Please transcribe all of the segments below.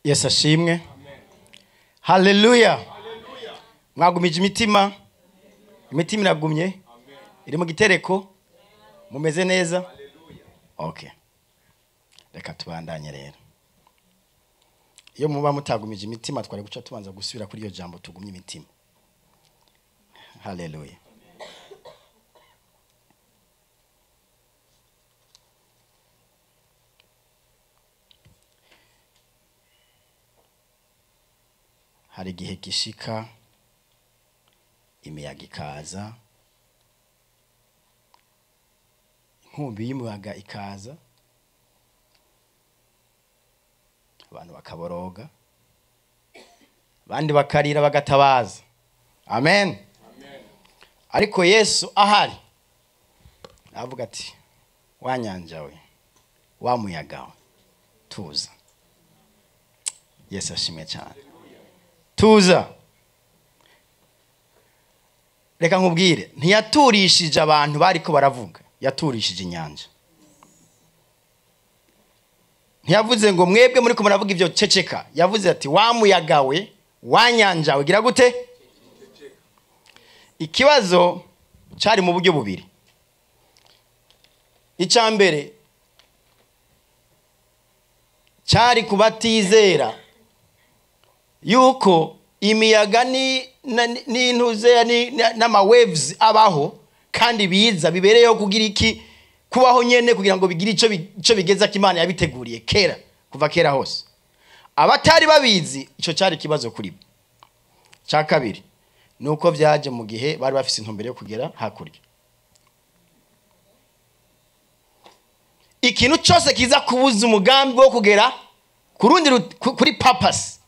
Yesu ashimwe. Haleluya. Mwagumije imitima, imitima iragumye, iri mu gitereko, mumeze neza. Okay, reka tubandanye rero. Iyo muba mutagumije imitima twari guca tubanza gusubira kuri iyo jambo tugumye imitima. Haleluya. Hari igihe gishika imiyaga ikaza, inkumbi y'umuyaga ikaza, abantu bakaboroga, abandi bakarira bagatabaza. Amen. Ariko Yesu ahari avuga ati wa nyanja we, wa muyaga we, tuza. Yesu ashimwe cyane. Tuza. Reka nkubwire, ntiyaturishije abantu bariko baravuga, yaturishije inyanja. Ntiyavuze ngo mwebwe muri ko muravuga ibyo ceceka, yavuze ati wa muyaga we, wa nyanja we, gira gute? Ikibazo cyari mu buryo bubiri. Icya mbere cyari kubatizera yuko imiyaga n'intuze n'ama waves abaho kandi biza bibereyeho kugira iki, kubaho nyene kugira ngo bigire ico bigeza ko Imana yabiteguriye kera, kuva kera hose. Abatari babizi ico cyari kibazo kuri bo. Cya kabiri nuko byaje mu gihe bari bafise intumbero yo kugera hakurya. Ikintu cyose kiza kubuza umugambi wo kugera kurundi kuri purpose,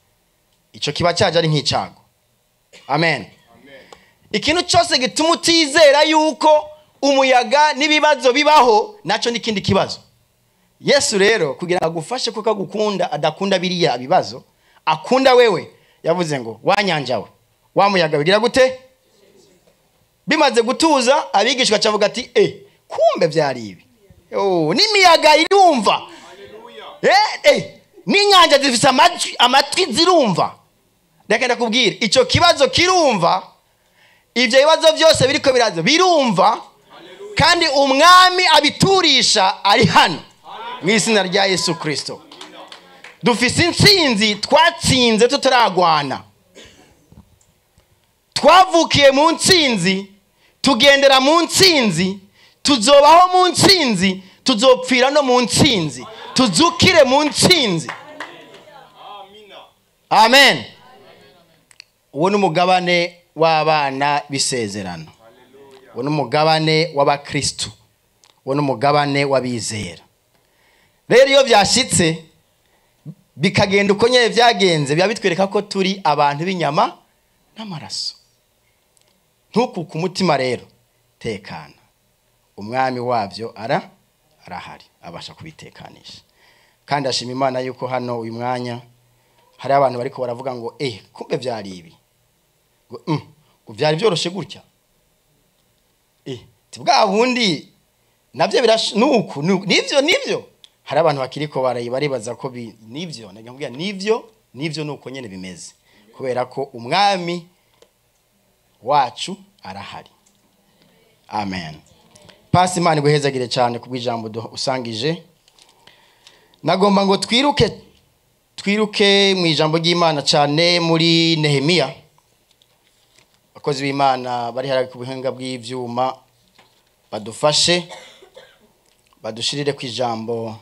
ico kiba cyaje ari nk'icago. Amen. Ikintu cyose gituma utizera yuko umuyaga n'ibibazo bibaho, naco n'ikindi kibazo. Yesu rero kugira ngo agufashe kuko agukunda, adakunda biriya bibazo, akunda wewe, yavuze ngo wa nyanja we, wa muyaga bigira gute? Bimaze gutuza, abigishwa cavuga ati kumbe byari ibi. Oh, n'imiyaga irumva. N'inyanja zifise amatwi zirumva. Reka ndakubwira, ico kibazo kirumva, ivyo bibazo byose biriko biraza birumva, kandi umwami abiturisha ari hano mu izina rya Yesu Kristo. Dufise intsinzi twatsinze tutaragwana, twavukiye mu ntsinzi, tugendera mu ntsinzi, tuzobaho mu ntsinzi, tuzopfira no mu ntsinzi, tuzukire mu ntsinzi. Amen. Uwo ni umugabane w'abana b'isezerano, uwo ni umugabane w'abakristo, uwo ni umugabane w'abizera. Rero iyo byashitse bikagenda uko nyene byagenze, biba bitwereka ko turi abantu b'inyama n'amaraso. Ntukuke umutima rero, tekana, umwami wabyo arahari, abasha kubitekanisha. Kandi ashima Imana yuko hano uyu mwanya hari abantu bariko baravuga ngo kumbe byari ibi, ngo byari byoroshe gutya, bwa bundi nabyo nuku nivyo. Hari abantu bakiriko baribaza ko nivyo, nagira nivyo nuko nyene bimeze, kubera ko umwami wacu arahari. Amen. Pasi Imana iguhezagire cyane kubw'ijambo usangije. Nagomba ngo twiruke mu ijambo ry'Imana cyane muri Nehemiya. Abakozi b'Imana bari hari ku buhinga bw'ivyuma badufashe, badushirire ku ijambo,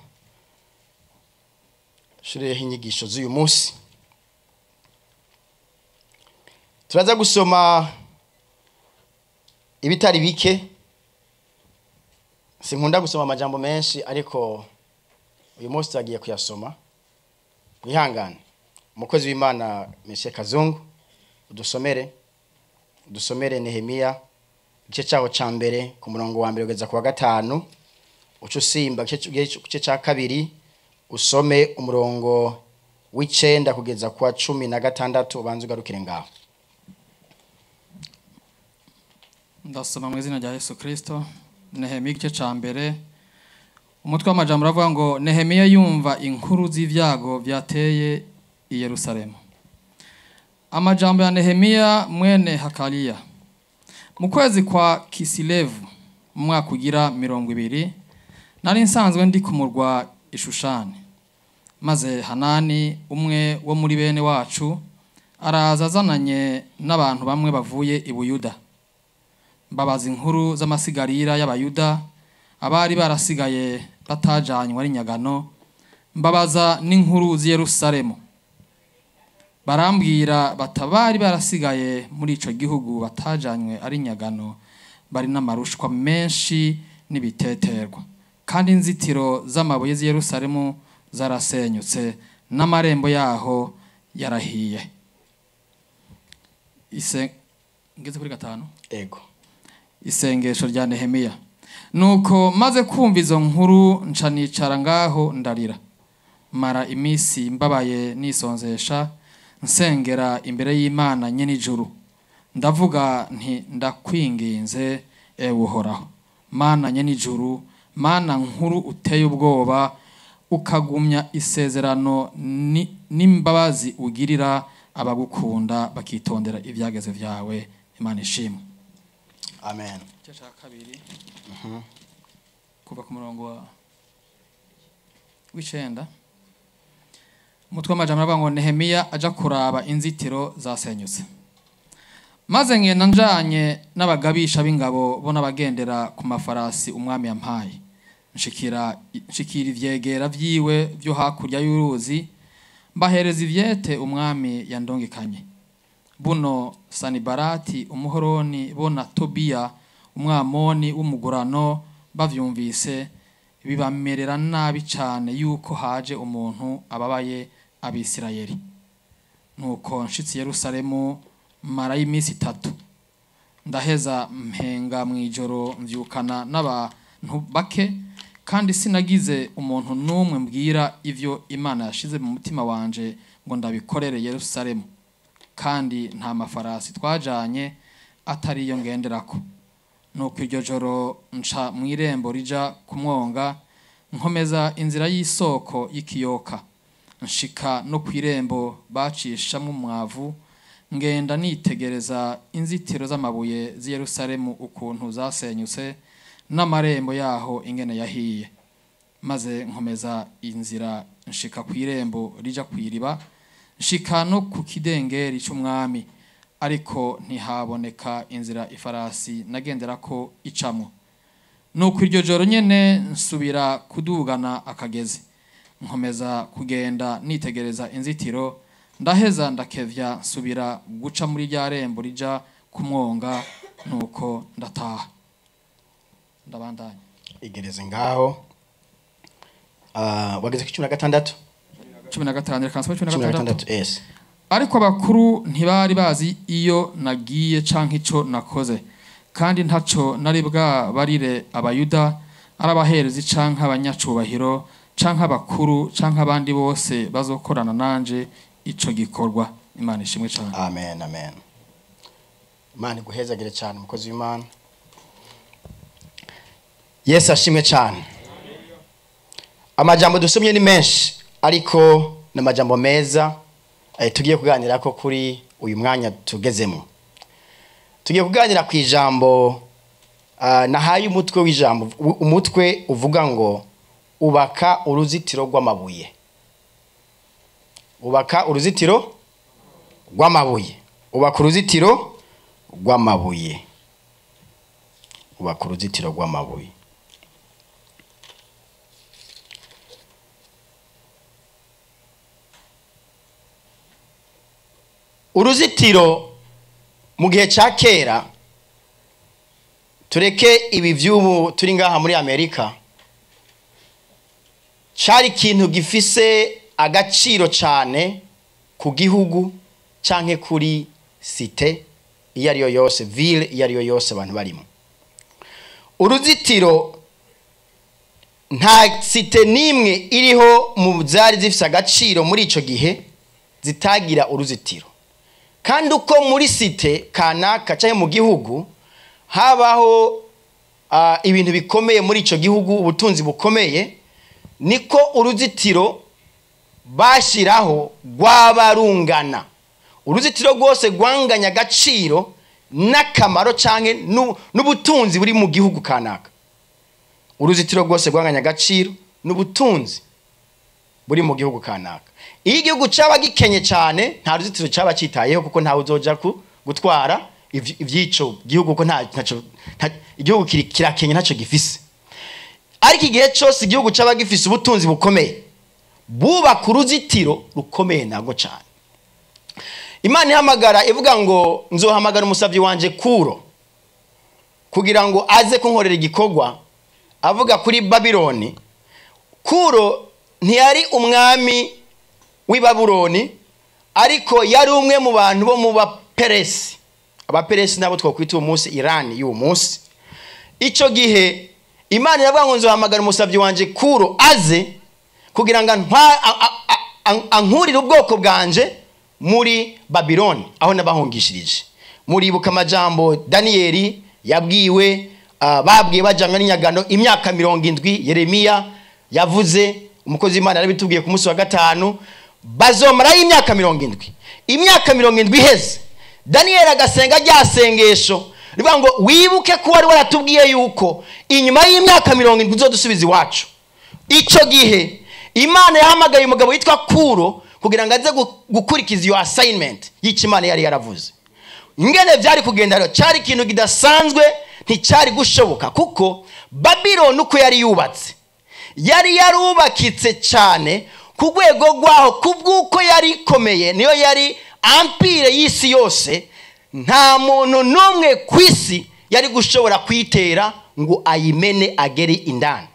shirireho inyigisho z'uyu munsi. Turaza gusoma ibitari bike. Sinkunda gusoma amajambo menshi, ariko uyu munsi tugiye kuyasoma. Mwihangane. Umukozi w'Imana Monsieur Kazungu udusomere Nehemiya igice cyaho ca mbere ku murongo wa mbere kugeza ku wa gatanu, uca usimba igice ca kabiri usome umurongo w'icenda kugeza ku wa 16, ubanze ugarukire ngaho. Ndasoma mu izina rya Yesu Kristo. Nehemiya igice ca mbere, umutwe w'amajambo uravuga ngo Nehemiya yumva inkuru z'ivyago byateye i Yerusalemu. Amajambo ya Nehemiya mwene Hakaliya. Mu kwezi kwa Kisilevu mu mwaka ugira 20, nari nsanzwe ndi ku murwa Ishushani. Maze Hanani umwe wo muri bene wacu araza azananye n'abantu bamwe bavuye i Buyuda. Mbabaza inkuru z'amasigarira y'Abayuda abari barasigaye batajanywe ari nyagano, mbabaza n'inkuru z'i Yerusalemu. Barambwira batabari barasigaye muri ico gihugu batajanywe ari nyagano, bari n'amarushwa menshi n'ibiteterwa, kandi inzitiro z'amabuye z'i Yerusalemu zarasenyutse n'amarembo yaho yarahiye. Ngeze kuri 5. Ego. Isengesho rya Nehemiya. Nuko maze kumva izo nkuru nca nicara ngaho ndarira, mara iminsi mbabaye nisonzesha, nsengera imbere y'Imana nyene ijuru. Ndavuga nti ndakwinginze ewe Uhoraho, Mana nyene ijuru, Mana nkuru uteye ubwoba, ukagumya isezerano n'imbabazi ugirira abagukunda bakitondera ibyageze vyawe. Imana ishimwe. Amen. Igice ca kabiri. Kuva ku murongo wa 9. Umutwe w'amajambo aravuga ngo Nehemiya aja kuraba inzitiro zasenyutse. Maze ngenda njanye n'abagabisha b'ingabo bo n'abagendera ku mafarasi umwami yampaye. Nshikira ivyegera vyiwe vyo hakurya y'uruzi, mbahereza ivyete umwami yandongekanye. Buno Sanibarati umuhoroni bo na Tobiya umwamoni w'umugurano bavyumvise bibamerera nabi cane yuko haje umuntu ababaye Abisirayeli. Nuko nshitsi Yerusalemu mara y'iminsi 3, ndaheza mpenga mwijoro mvyukana n'abantu bake, kandi sinagize umuntu n'umwe mbwira ivyo Imana yashize mu mutima wanje ngo ndabikorere Yerusalemu, kandi nta mafarasi twajanye atari yo ngenderako. Nuko iryo joro nca mw'irembo rija kumwonga, nkomeza inzira y'isoko y'ikiyoka, nshika no kw'irembo bacishamwo umwavu, ngenda nitegereza inzitiro z'amabuye z'i Yerusalemu ukuntu zasenyutse n'amarembo yaho ingene yahiye. Maze nkomeza inzira nshika kw'irembo rija kw'iriba, nshika no ku kidengeri c'umwami, ariko ntihaboneka inzira ifarasi nagenderako icamwo. Nuko iryo joro nyene nsubira kudugana akagezi, nkomeza kugenda nitegereza inzitiro, ndaheza ndakevya nsubira guca muri rya rembo rija kumwonga, nuko ndataha. Ndabandanya. Igereze ngaho. Wageze ku 16? 15, reka nsome 16. Yes. Ariko abakuru ntibari bazi iyo nagiye canke ico nakoze, kandi ntaco nari bwabarire Abayuda, arabaherezi canke abanyacubahiro canke abakuru canke abandi bose bazokorana nanje ico gikorwa. Imana ishimwe cane. Amen, amen. Imana iguhezagire cyane mukozi w'Imana. Yesu ashimwe cyane. Amajambo dusomye ni menshi, ariko ni amajambo meza tugiye kuganira ko kuri uyu mwanya tugezemo. Tugiye kuganira ku ijambo nahaye umutwe w'ijambo, umutwe uvuga ngo ubaka uruzitiro rw'amabuye. Ubaka uruzitiro rw'amabuye. Ubaka uruzitiro rw'amabuye. Ubaka uruzitiro rw'amabuye. Uruzitiro mu gihe ca kera, tureke ibi vy'ubu turi ngaha muri Amerika, cari ikintu gifise agaciro cane ku gihugu canke kuri cité iyo ariyo yose, ville iyo ariyo yose abantu barimo. Uruzitiro nta cité nimwe iriho mu zari zifise agaciro muri ico gihe zitagira uruzitiro. Kandi uko muri cité kanaka canke mu gihugu habaho ibintu bikomeye muri ico gihugu, ubutunzi bukomeye, niko uruzitiro Bashyiraho rwaba rungana, uruzitiro rwose rwanganya agaciro n'akamaro cyangwa n'ubutunzi buri mu gihugu kanaka. Uruzitiro rwose rwanganya agaciro n'ubutunzi buri mu gihugu kanaka. Iyo igihugu cyaba gikenye cyane, nta ruzitiro cyaba cyitayeho, kuko ntawe uzoja gutwara iby'ico gihugu, kuko igihugu kirakenye, ntacyo gifise. Ariko igihe cyose igihugu cyaba gifise ubutunzi bukomeye, bubaka uruzitiro rukomeye ntabwo cyane. Imana ihamagara ivuga ngo nzohamagara umusabyi wanje Kuro kugira ngo aze kunkorera igikorwa, avuga kuri Babiloni. Kuro ntiyari umwami w'i Babuloni, ariko yari umwe mu bantu bo mu Baperesi. Abaperesi nabo twakwita uwo munsi Iran y'uwo munsi. Icyo gihe Imana iravuga ngo nzohamagara umusabyi wanje Kuro aze kugira ngo ankurire ubwoko bwanje muri Babiloni aho nabahungishirije. Muribuka amajambo Daniyeli yabwiwe, babwiye bajanywe n'inyagano imyaka 70. Yeremiya yavuze, umukozi w'Imana yarabitubwiye ku munsi wa gatanu, bazomarayo imyaka 70. Imyaka 70 iheze, Daniyeli agasenga rya sengesho rivuga ngo wibuke ko wari waratubwiye yuko inyuma y'imyaka 70 uzodusubiza iwacu. Icyo gihe Imana yahamagaye umugabo witwa Kuro kugira ngo aze gukurikiza iyo assignment y'icyo Imana yari yaravuze. Ingene byari kugenda rero cyari ikintu kidasanzwe, nticyari gushoboka, kuko Babiloni uko yari yubatse yari yarubakitse cyane ku rwego rwaho, kubw'uko yari ikomeye, niyo yari empire y'isi yose. Nta muntu n'umwe ku isi yari gushobora kuyitera ngo ayimene agere indani.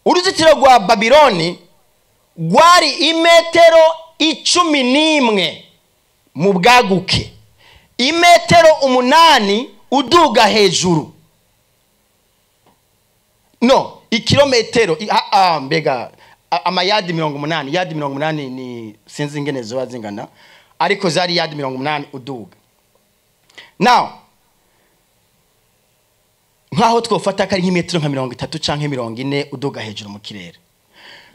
Uruzitiro rwa Babiloni rwari imetero 11 mu bwaguke, imetero 8 uduga hejuru, no ikirometero mbega amayadi 80. Yadi 80 ni sinzi ingene zoba zingana, ariko zari yadi 80 uduga. Now nkaho twofata ko ari nk'imetero nka 30 canke 40 uduga hejuru mu kirere.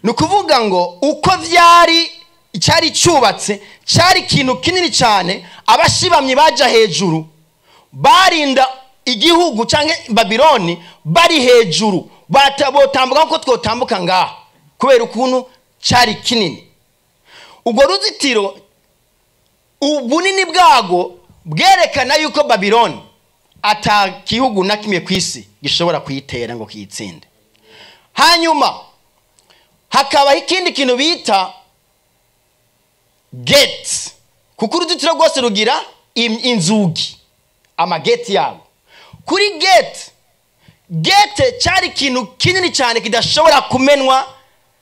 Ni ukuvuga ngo uko vyari cyari cyubatse cyari ikintu kinini cyane. Abashibamyi baja hejuru barinda igihugu canke Babiloni bari hejuru, botambuka nkuko twotambuka ngaha, kubera ukuntu cyari kinini. Ubwo ruzitiro ubunini bwago bwerekana yuko Babiloni ata gihugu na kimwe ku isi gishobora kuyitera ngo kiyitsinde. Hanyuma hakabaho ikindi kintu bita gate, kuko uruzitiro rwose rugira inzugi, amageti yabo. Kuri gate, gate cyari ikintu kinini cyane kidashobora kumenwa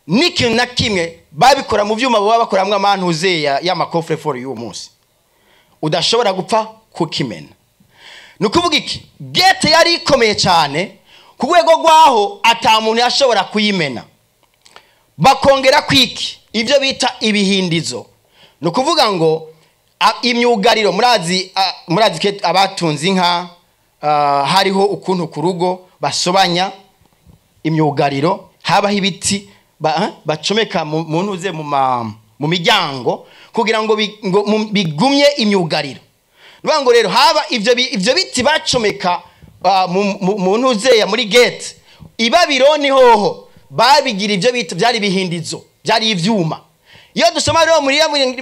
n'ikintu na kimwe. Babikora mu byuma baba bakoramwo amantuze y'amacoffre-fort y'uwo munsi, udashobora gupfa kukimena. Ni ukuvuga iki? Gate yari ikomeye cyane ku rwego rwaho ata muntu yashobora kuyimena. Bakongera kwiki ibyo bita ibihindizo. Ni ukuvuga ngo imyugariro, murazi abatunze inka, hariho ukuntu ku rugo basobanya imyugariro, habaho ibiti bacomeka mu ntuze mu miryango kugira ngo bigumye imyugariro. Nuvuga ngo rero haba ivyo biti bacomeka mu ntuze muri gate. I Babiloni hoho babigira ivyo bita byari bihindizo, byari ivyuma. Iyo dusoma rero muri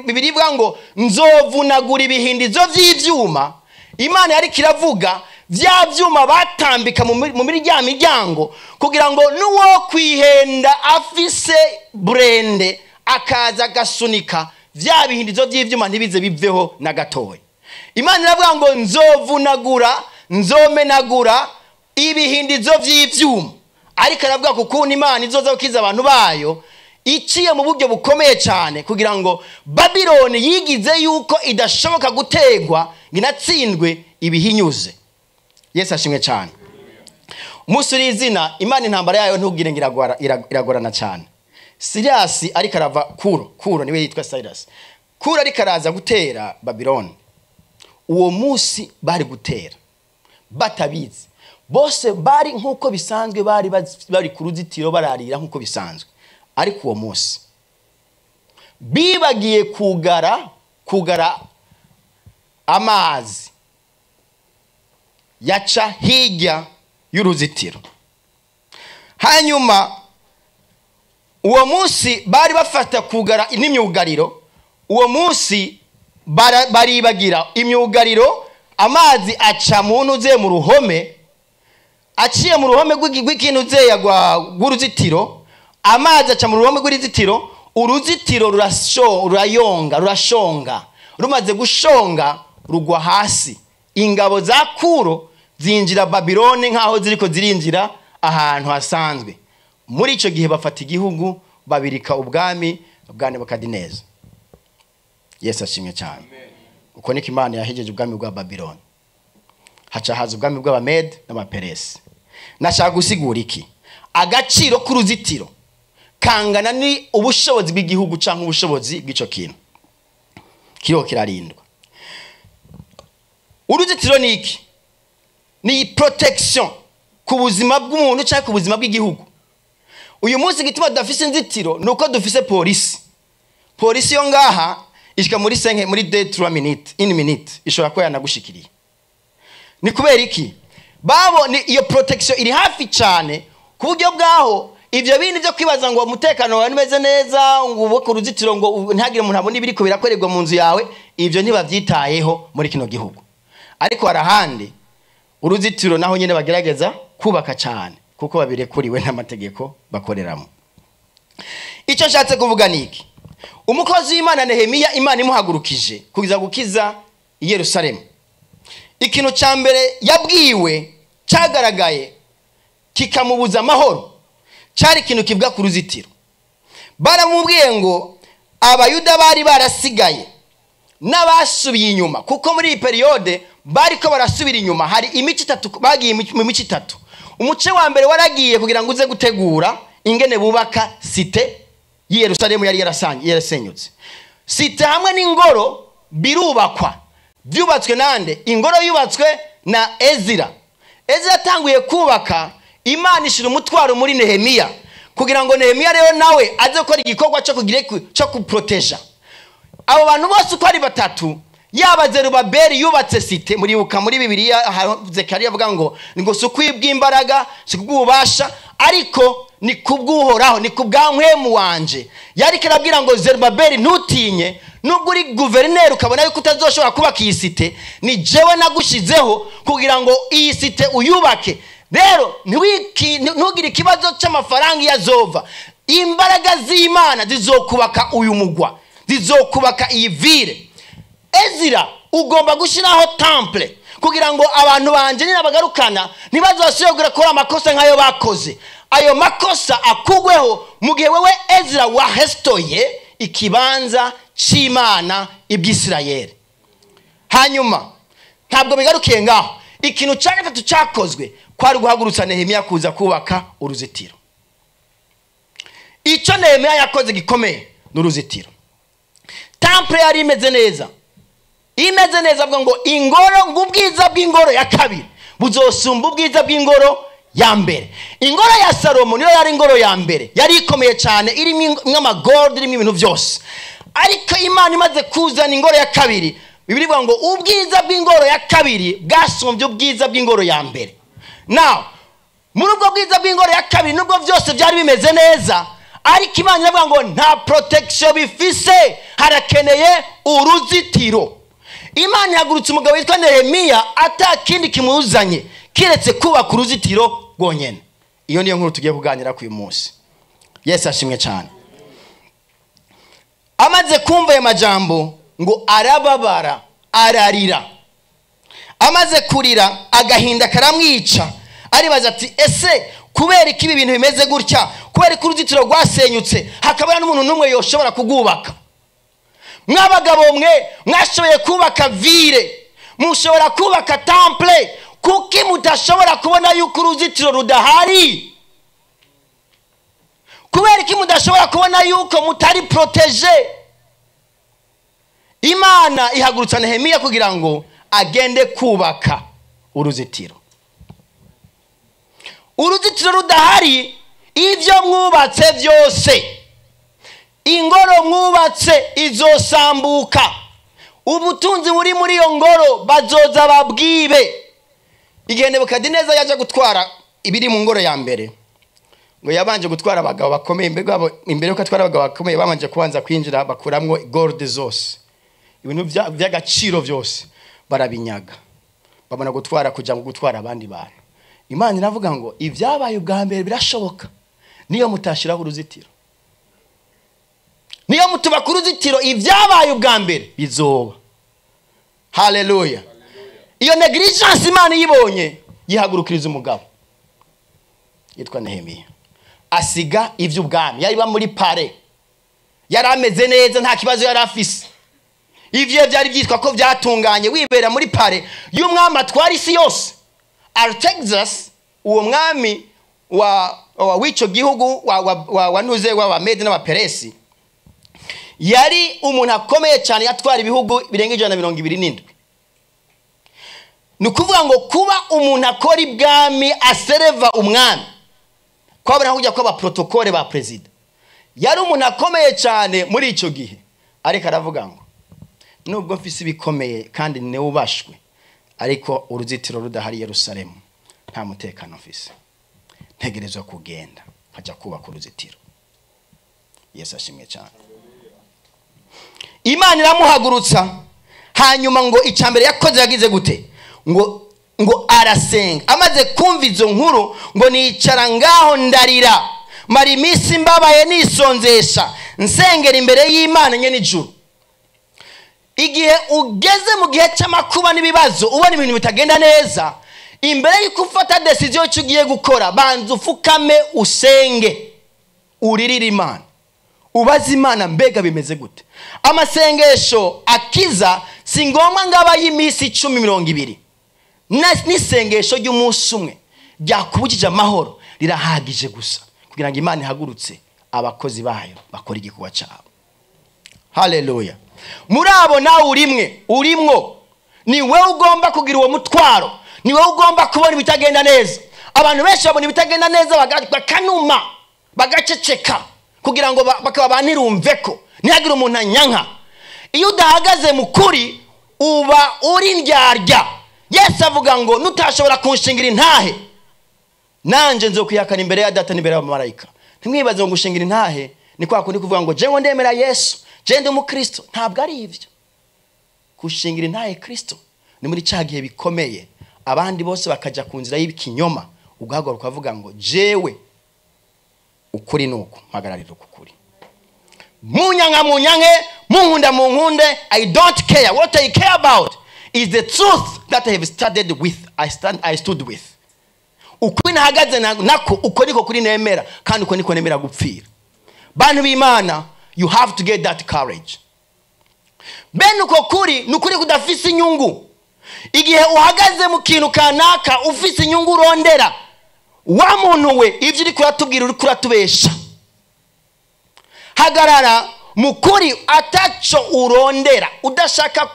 Bibiliya ivuga ngo nzovunagura ibihindizo vy'ivyuma, Imana yari kiravuga vya vyuma batambika mu miryango kugira ngo nuwo kwihenda afise burende akaza agasunika vya bihindizo vy'ivyuma ntibize biveho na gatoya. Imana iravuga ngo nzovunagura, nzomenagura ibihindizo vy'ivyuma. Ariko aravuga kukuntu Imana izoza gukiza abantu bayo iciye mu buryo bukomeye cyane, kugira ngo Babiloni yigize yuko idashoboka gutegwa nginatsindwe ibihinyuze. Yesu ashimwe cyane. Umunsi uri izina Imana intambara yayo ntugire ngo iragorana cyane. Cyrus ariko arava Kuro niwe yitwa Cyrus. Kuro ariko araza gutera Babiloni. Uwo munsi bari gutera batabizi, bose bari nkuko bisanzwe, bari ku ruzitiro bararira nkuko bisanzwe. Ariko uwo munsi Bibagiye kugara amazi yaca hirya y'uruzitiro. Hanyuma uwo munsi bari bafata kugara n'imyugariro, uwo munsi baribagira imyugariro, amazi aca mu ntuze mu ruhome, aciye mu ruhome rw'ikintu zeya rw'uruzitiro, amazi aca mu ruhome rw'uruzitiro, uruzitiro rurayonga, rurashonga, rumaze gushonga rugwa hasi. Ingabo za Kuro zinjira Babiloni nkaho ziriko zirinjira ahantu hasanzwe. Muri ico gihe bafata igihugu, babirika ubwami bwa Nebukadineza. Yesu ashimwe cyane. Uko niko Imana yahejeje ubwami bwa Babiloni, haca haza ubwami bw'Abamede n'Abaperesi. Nashaka gusigura iki? Agaciro k'uruzitiro kangana ni ubushobozi bw'igihugu canke ubushobozi bw'ico kintu kiriho kirarindwa. Uruzitiro ni iki? Ni protection ku buzima bw'umuntu canke ku buzima bw'igihugu. Uyu munsi gituma tudafise inzitiro nuko dufise polisi. Polisi yo ngaha ishika muri 5, muri 2, 3 minutes, 1 minute ishobora kuba yanagushikiriye. Ni kubera iki? Babo ni iyo protection iri hafi cyane ku buryo bwaho ivyo bindi byo kwibaza ngo umutekano wawe umeze neza, ngo ubake uruzitiro ngo ntihagire umuntu abona ibiriko birakorerwa mu nzu yawe, ivyo ntibavyitayeho muri kino gihugu. Ariko hari ahandi uruzitiro naho nyene bagerageza kubaka cyane kuko babirekuriwe n'amategeko bakoreramo. Icyo nshatse kuvuga ni iki? Umukozi w'Imana Nehemiya, Imana imuhagurukije kuza gukiza i Yerusalemu. Ikintu cya mbere yabwiwe cyagaragaye kikamubuza amahoro cyari ikintu kivuga ku ruzitiro. Baramubwiye ngo Abayuda bari barasigaye n'abasubiye inyuma, kuko muri iyi periode bariko barasubira inyuma. Hari imico itatu bagiye mu mico itatu. Umuce wa mbere waragiye kugira ngo uze gutegura ingene bubaka cité y'i Yerusalemu yari yarasenyutse. Cité hamwe n'ingoro birubakwa. Byubatswe nande? Ingoro yubatswe na Ezira. Ezira atanguye kubaka, Imana ishira umutwaro muri Nehemiya kugira ngo Nehemiya rero nawe aze gukora igikorwa cyo kugira cyo kuproteja abo bantu bose uko ari batatu. Yaba Zerubabeli yubatse cité, muribuka muri Bibiliya Zekariya avuga ngo ngo si ukwibw'imbaraga, si kubw'ububasha, ariko ni kubw'Uhoraho, ni kubwa mpwemu wanje. Yariko arabwira ngo Zerubabeli ntutinye, nubwo uri guverineri ukabona yuko utazoshobora kubaka iyi cité, ni jewe nagushizeho kugira ngo iyi cité uyubake. Rero ntugire ikibazo cy'amafaranga yazova, imbaraga z'Imana zizokubaka uyu mugwa, zizokubaka iyi ville. Ezira ugomba gushyiraho temple kugira ngo abantu banje ninabagarukana ntibazasubire gukora amakosa nk'ayo bakoze. Ayo makosa akugweho mu gihe wewe Ezira wahestoye ikibanza c'Imana iby'Isirayeli. Hanyuma ntabwo bigarukiye ngaho. Ikintu cya gatatu cyakozwe kwari guhagurutsa Nehemiya kuza kubaka uruzitiro. Icyo Nehemiya yakoze gikomeye ni uruzitiro. Temple yari imeze neza, imeze neza, avuga ngo ingoro, ngo ubwiza bw'ingoro ya kabiri buzosumba ubwiza bw'ingoro ya mbere. Ingoro ya Salomo niyo yari ingoro ya mbere, yari ikomeye cyane, irimo amagold, irimo ibintu byose. Ariko Imana imaze kuzana ingoro ya kabiri, Bibiliya ivuga ngo ubwiza bw'ingoro ya kabiri bwasumbye ubwiza bw'ingoro ya mbere. Now muri ubwo bwiza bw'ingoro ya kabiri, nubwo byose byari bimeze neza, ariko Imana iravuga ngo nta protection bifise, harakeneye uruzitiro. Imana ihagurutse umugabo witwa Nehemiya atakindi kimuzanye kiretse kubaka uruzitiro rwonyene. Iyo niyo nkuru tugiye kuganira ku uyu munsi. Yesu ashimwe cyane. Amaze kumva aya majambo ngo arababara, ararira. Amaze kurira agahinda karamwica, aribaza ati ese kubera iki ibi bintu bimeze gutya? Kubera ko uruzitiro rwasenyutse hakaba n'umuntu n'umwe yoshobora kugubaka? Mwabagabo mwe mwashoboye kubaka ville, mushobora kubaka temple, kuki mudashobora kubona yuko uruzitiro rudahari? Kubera iki mudashobora kubona yuko mutari protégé? Imana ihagurutsa Nehemiya kugira ngo agende kubaka uruzitiro. Uruzitiro rudahari, ivyo mwubatse byose, Ingoro mwubatse izosambuka, ubutunzi buri muri iyo ngoro bazoza babwibe. Igihe Nebukadineza yaje gutwara ibiri mu ngoro ya mbere, ngo yabanje gutwara abagabo bakomeye. Imbere yuko atwara abagabo bakomeye, babanje kubanza kwinjira bakuramwo gold zose, ibintu by'agaciro byose barabinyaga, babona gutwara kuja ngo gutwara abandi bantu. Imana iravuga ngo ibyabaye ubwa mbere birashoboka niyo mutashiraho uruzitiro, niyo mutubaka uruzitiro, ibyabaye ubwa mbere bizoba. Haleluya. Iyo negligence Imana yibonye, yihagurukiriza umugabo yitwa Nehemiya, asiga ivy'ubwami. Yari muri palais, yari ameze neza, nta kibazo yari afise. Ivyo byari byitwa ko byatunganye, wibera muri palais y'umwami atwara isi yose. Artaxerxes, uwo mwami wa w'ico gihugu wa nuze wa Medi n'Abaperesi, yari umuntu akomeye cyane, yatwara ibihugu birenga 127. Ni ukuvuga ngo kuba umuntu akora ibwami, asereva umwami, kwabona kujya kwaba protocole ba perezida, yari umuntu akomeye cyane muri icyo gihe. Ariko aravuga ngo nubwo mfise ibikomeye kandi newubashwe, ariko uruzitiro rudahari Yerusalemu nta mutekano mfise, ntegerezwa kugenda nkajya kubaka uruzitiro. Yesu ashimwe cyane. Imana iramuhagurutsa. Hanyuma ngo icya mbere yakoze, yagize gute? Ngo arasenga. Amaze kumva izo nkuru, ngo nicara ngaho ndarira, mara iminsi mbabaye, nisonzesha, nsengera imbere y'Imana nye n'ijuru. Igihe ugeze mu gihe cy'amakuba n'ibibazo, ubona ibintu bitagenda neza, imbere y'uko ufata décision y'icyo ugiye gukora, banza ufukame, usenge, uririre Imana, ubaze Imana mbega bimeze gute. Amasengesho akiza si ngombwa ngo aba y'iminsi 10, 20. N'isengesho ry'umunsi umwe ryakubukije amahoro rirahagije gusa kugira ngo Imana ihagurutse abakozi bayo bakora igikorwa cyabo. Haleluya. Muri abo nawe urimwe, urimwo. Ni wowe ugomba kugira uwo mutwaro, ni wowe ugomba kubona ibitagenda neza. Abantu benshi babona ibitagenda neza bakanuma, bagaceceka kugira ngo bakaba banirumve ko ntihagire umuntu anyanka. Iyo udahagaze mu kuri uba uri ndyarya. Yesu avuga ngo nutashobora kunshingira intahe, nanje nzokwihakana imbere ya Data n'imbere y'abamarayika. Ntimwibaze ngo gushingira intahe ni kwa kundi kuvuga ngo jewe ndemera Yesu, je ndi umukristo. Ntabwo ari ivyo. Gushingira intahe Kristo ni muri cya gihe bikomeye, abandi bose bakaja ku nzira y'ikinyoma, ugahaguruka ukavuga ngo jewe ukuri nuku, mpagararira uku kuri. Munyanka munyanke, munkunda munkunde, I don't care. What I care about is the truth that I have started with, I stood with. Ukuri nahagaze nako, uko niko kuri nemera, kandi uko niko nemera gupfira. Bantu b'Imana, you have to get that courage. Bene uko kuri ni ukuri kudafise inyungu. Igihe uhagaze mu kintu kanaka ufise inyungu urondera, wa muntu we, ibyo uri kuratubwira uri kuratubesha. Hagarara mu kuri ataco urondera, udashaka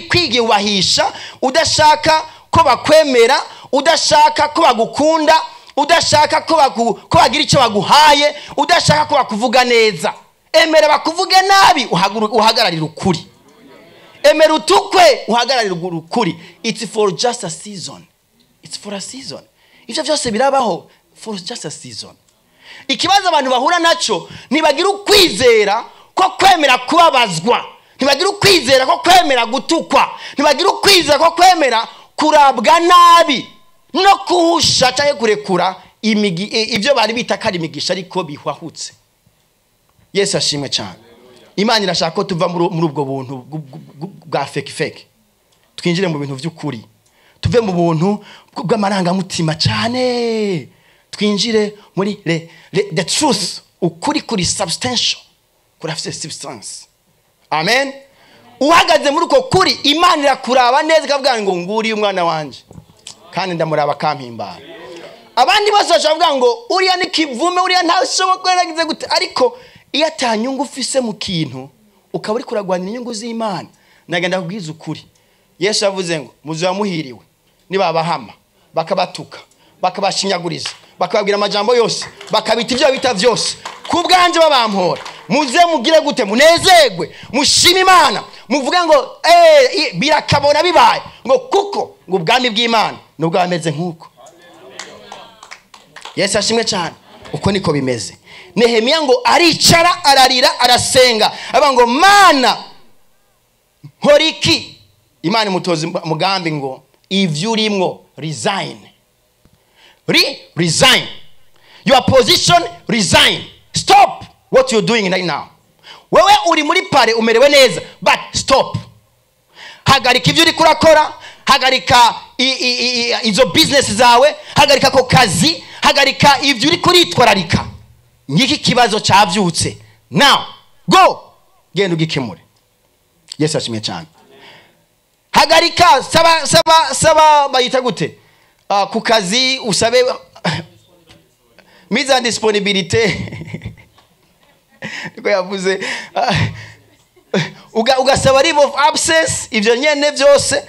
kwiyubahisha, udashaka ko bakwemera, udashaka ko bagukunda, udashaka ko bagira icyo baguhaye, udashaka ko bakuvuga neza. Emera bakuvuge nabi, uhagararire ukuri. Emera utukwe, uhagararire ukuri. It's for just a season, it's for a season. Ivyo byose birabaho for just a season. Ikibazo abantu bahura nacyo, ntibagira ukwizera ko kwemera kubabazwa, ntibagira ukwizera ko kwemera gutukwa, ntibagira ukwizera ko kwemera kurabwa nabi no kuhusha cyangwa kurekura ibyo bari bita ko ari imigisha ariko bihwahutse. Yesu ashimwe cyane. Imana irashaka ko tuva muri ubwo buntu bwa fake fake, twinjire mu bintu by'ukuri, tuve mu buntu bw'amarangamutima cyane, twinjire muri the truth. Ukuri kuri substantial, kurafise substance. Amen. Uhagaze muri uko kuri, Imana irakuraba neza ikavuga ngo nguriye umwana wanje, kandi ndamuraba akampimbara. Abandi bose bashobora kuvuga ngo uriya ni kivume, uriya ntashoboka, yaragize gute. Ariko iyo atanyungu ufise mu kintu, ukaba uri kuragwanira inyungu z'Imana, nagenda kubwiza ukuri. Yesu yavuze ngo muzoba muhiriwe nibabahama, bakabatuka, bakabashinyaguriza, bakababwira amajambo yose, bakabita ibyo bita byose ku bwanje babampora. Muze mugire gute? Munezerwe, mushime Imana, muvuge ngo birakabona bibaye, ngo kuko ngo ubwami bw'Imana nubwo bameze nkuko. Yesu ashimwe cyane. Uko niko bimeze. Nehemiya ngo aricara, ararira, arasenga, avuga ngo Mana nkora iki? Imana imutoza umugambi ngo ivyo urimwo resign. Resign. Your position, resign. Stop what you're doing right now. Wewe uri muri pare umerewe neza, but stop. Hagarika ivyo uriko urakora, hagarika izo business zawe, hagarika ako kazi, hagarika ivyo uriko uritwararika. Ngiki kibazo cavyutse. Now go, genda ugikemure. Yesu ashimwe cyane. Hagarika, saba, saba, saba bayita gute? Ku kazi usabe mise en disponibilité. Niko yavuze. Ugasaba leave of absence, ivyo nyene vyose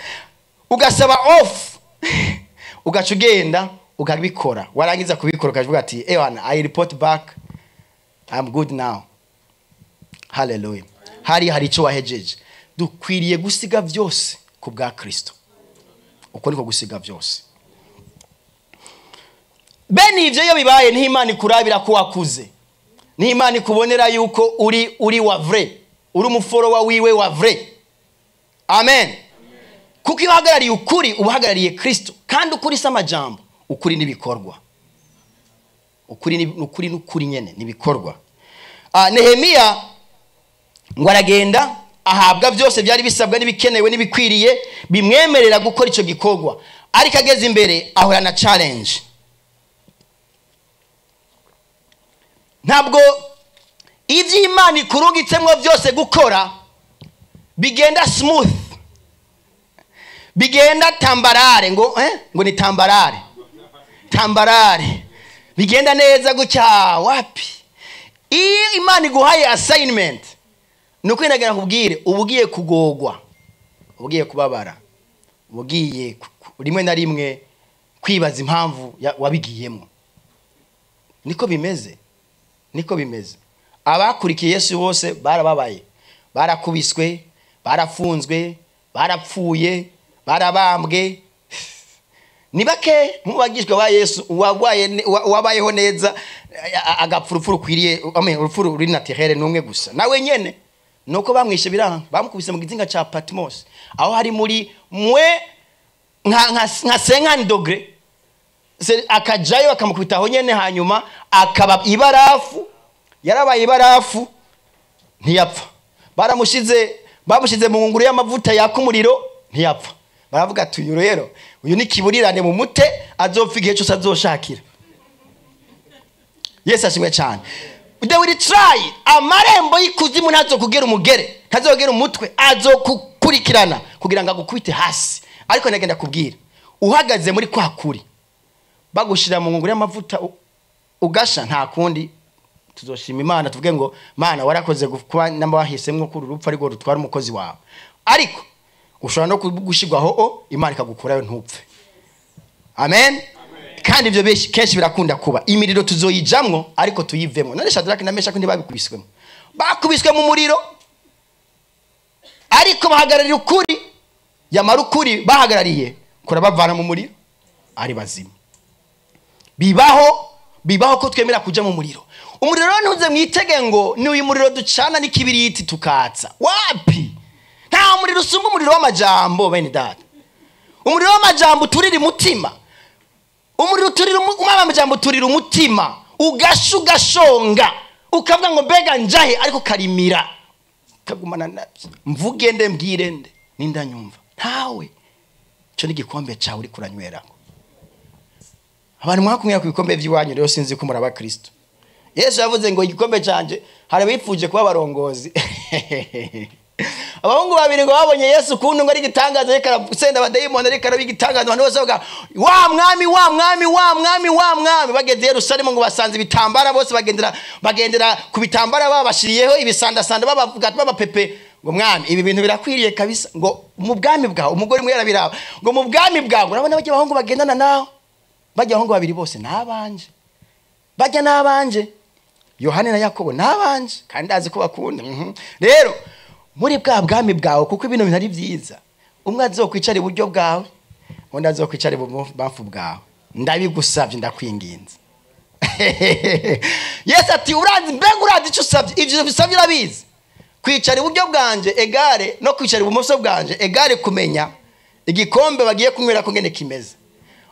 ugasaba off, ugaca ugenda ukabikora. Warangiza kubikora ukavuga ati ewana, I report back, I'm good now. Hallelujah. Hari ico wahejeje. Dukwiriye gusiga vyose ku bwa Kristo. Uko niko gusiga vyose. Bene ivyo iyo bibaye, niho Imana ikurabira ko wakuze, niho Imana ikubonera yuko uri wa vrai, uri umuforowa wiwe wa vrai. Amen. Kuko iyo uhagarariye ukuri, uba uhagarariye Kristo. Kandi ukuri si amajambo, ukuri n'ibikorwa. Ukuri ni ukuri, n'ukuri nyene n'ibikorwa. Nehemiya ngo aragenda ahabwa byose byari bisabwa n'ibikenewe n'ibikwiriye bimwemerera gukora ico gikorwa. Ariko ageze imbere ahura na challenge. Ntabwo ivyo Imana ikurungitsemwo byose gukora bigenda smooth, bigenda tambarare, ngo ni tambarare, tambarare, bigenda neza gutya. Wapi? Iyo Imana iguhaye assignment, nuko inagira kubwire, uba ugiye kugogwa, uba ugiye kubabara, uba ugiye rimwe na rimwe kwibaza impamvu wabigiyemo. Niko bimeze, niko bimeze. Abakurikiye Yesu bose barababaye, barakubiswe, barafunzwe, barapfuye, barabambwe. Ni bake mu bagishwa ba Yesu wabayeho neza agapfa urupfu rukwiriye, amen, urupfu ruri naturel n'umwe gusa. Nawe nyene nuko bamwishe biranga, bamukubise mu gizinga ca Patmos, aho hari muri mwe nka 50 degré. Se akajayo akamukubita aho nyene, hanyuma akaba ibarafu. Yarabaye ibarafu ntiyapfa. Bamushize mu ngunguru y'amavuta yaka umuriro ntiyapfa. Baravuga ati uyu rero, uyu ni kiburirane mu mute, azopfa igihe cyose azoshakira. Yesu ashimwe cyane. They will try. Amarembo y'ikuzimu ntazokugera umugere, ntazogera umutwe, azokukurikirana kugira ngo agukubite hasi. Ariko nagenda kubwira, uhagaze muri kwa kuri, bagushira mu ngunguru y'amavuta ugasha, nta kundi. Tuzoshima Imana tuvuge ngo Mana warakoze kuba namba wahisemwo ko urupfu ariko rutwara umukozi wawe. Ariko ushobora no gushirwaho Imana ikagukurayo ntupfe. Amen. Kandi ivyo kenshi birakunda kuba. Imiriro tuzoyijamwo ariko tuyivemwo. None Shadrach na Meshach ntibabikubiswemo? Bakubiswe mu muriro, ariko bahagararira ukuri. Yamara ukuri bahagarariye kurabavana mu muriro ari bazima. Bibaho ko twemera kuja mu muriro. Umuriro rero ntuze mwitege ngo ni uyu muriro ducana n'ikibiriti tukatsa. Wapi? Nta muriro usumba umuriro w'amajambo bene data. Umuriro w'amajambo uturira umutima. Umuriro uturira w'amajambo uturira umutima. Ugasha ugashonga. Ukavuga ngo mbega njahe, ariko karimira. Kagumana nabyo. Mvuge nde mbwire nde? Ninda nyumva. Ntawe. Ico ni igikombe cawe uri kuranywerako. Abantu mwakunywera ku bikombe by'iwanyu rero sinzi ko muri abakristo. Yesu yavuze ngo igikombe canje, hari abifuje kuba abarongozi. Abahungu babiri ngo babonye Yesu kuntu ngo ari igitangaza, ariko arasenda abadayimoni, ariko araba igitangaza, abantu bose bavuga wa mwami, wa mwami, wa mwami, wa mwami. Bageze i Yerusalemu ngo basanze ibitambara, bose bagendera ku bitambara babashiriyeho ibisandasanda, babavuga babapepe ngo mwami ibi bintu birakwiriye kabisa, ngo mu bwami bwawe. Umugore umwe yarabiraba ngo mu bwami bwawe. Urabona bajya abahungu bagendana nawe, bajya abahungu babiri bose nabanje, bajya nabanje. Yohana na Yakobo nabanje kandi azi ko bakunda. Rero muri bwa bwami bwawe, kuko ibintu bintu ari byiza, umwe azokwicara iburyo bwawe, undi azokwicara ibubamfu bwawe, ndabigusabye, ndakwinginze. Yesu ati uranzi, mbega uranzi icyo usabye? Ibyo bisabye urabizi. Kwicara iburyo bwanje égale no kwicara ibumoso bwanje égale kumenya igikombe bagiye kunywera ko ngene kimeze.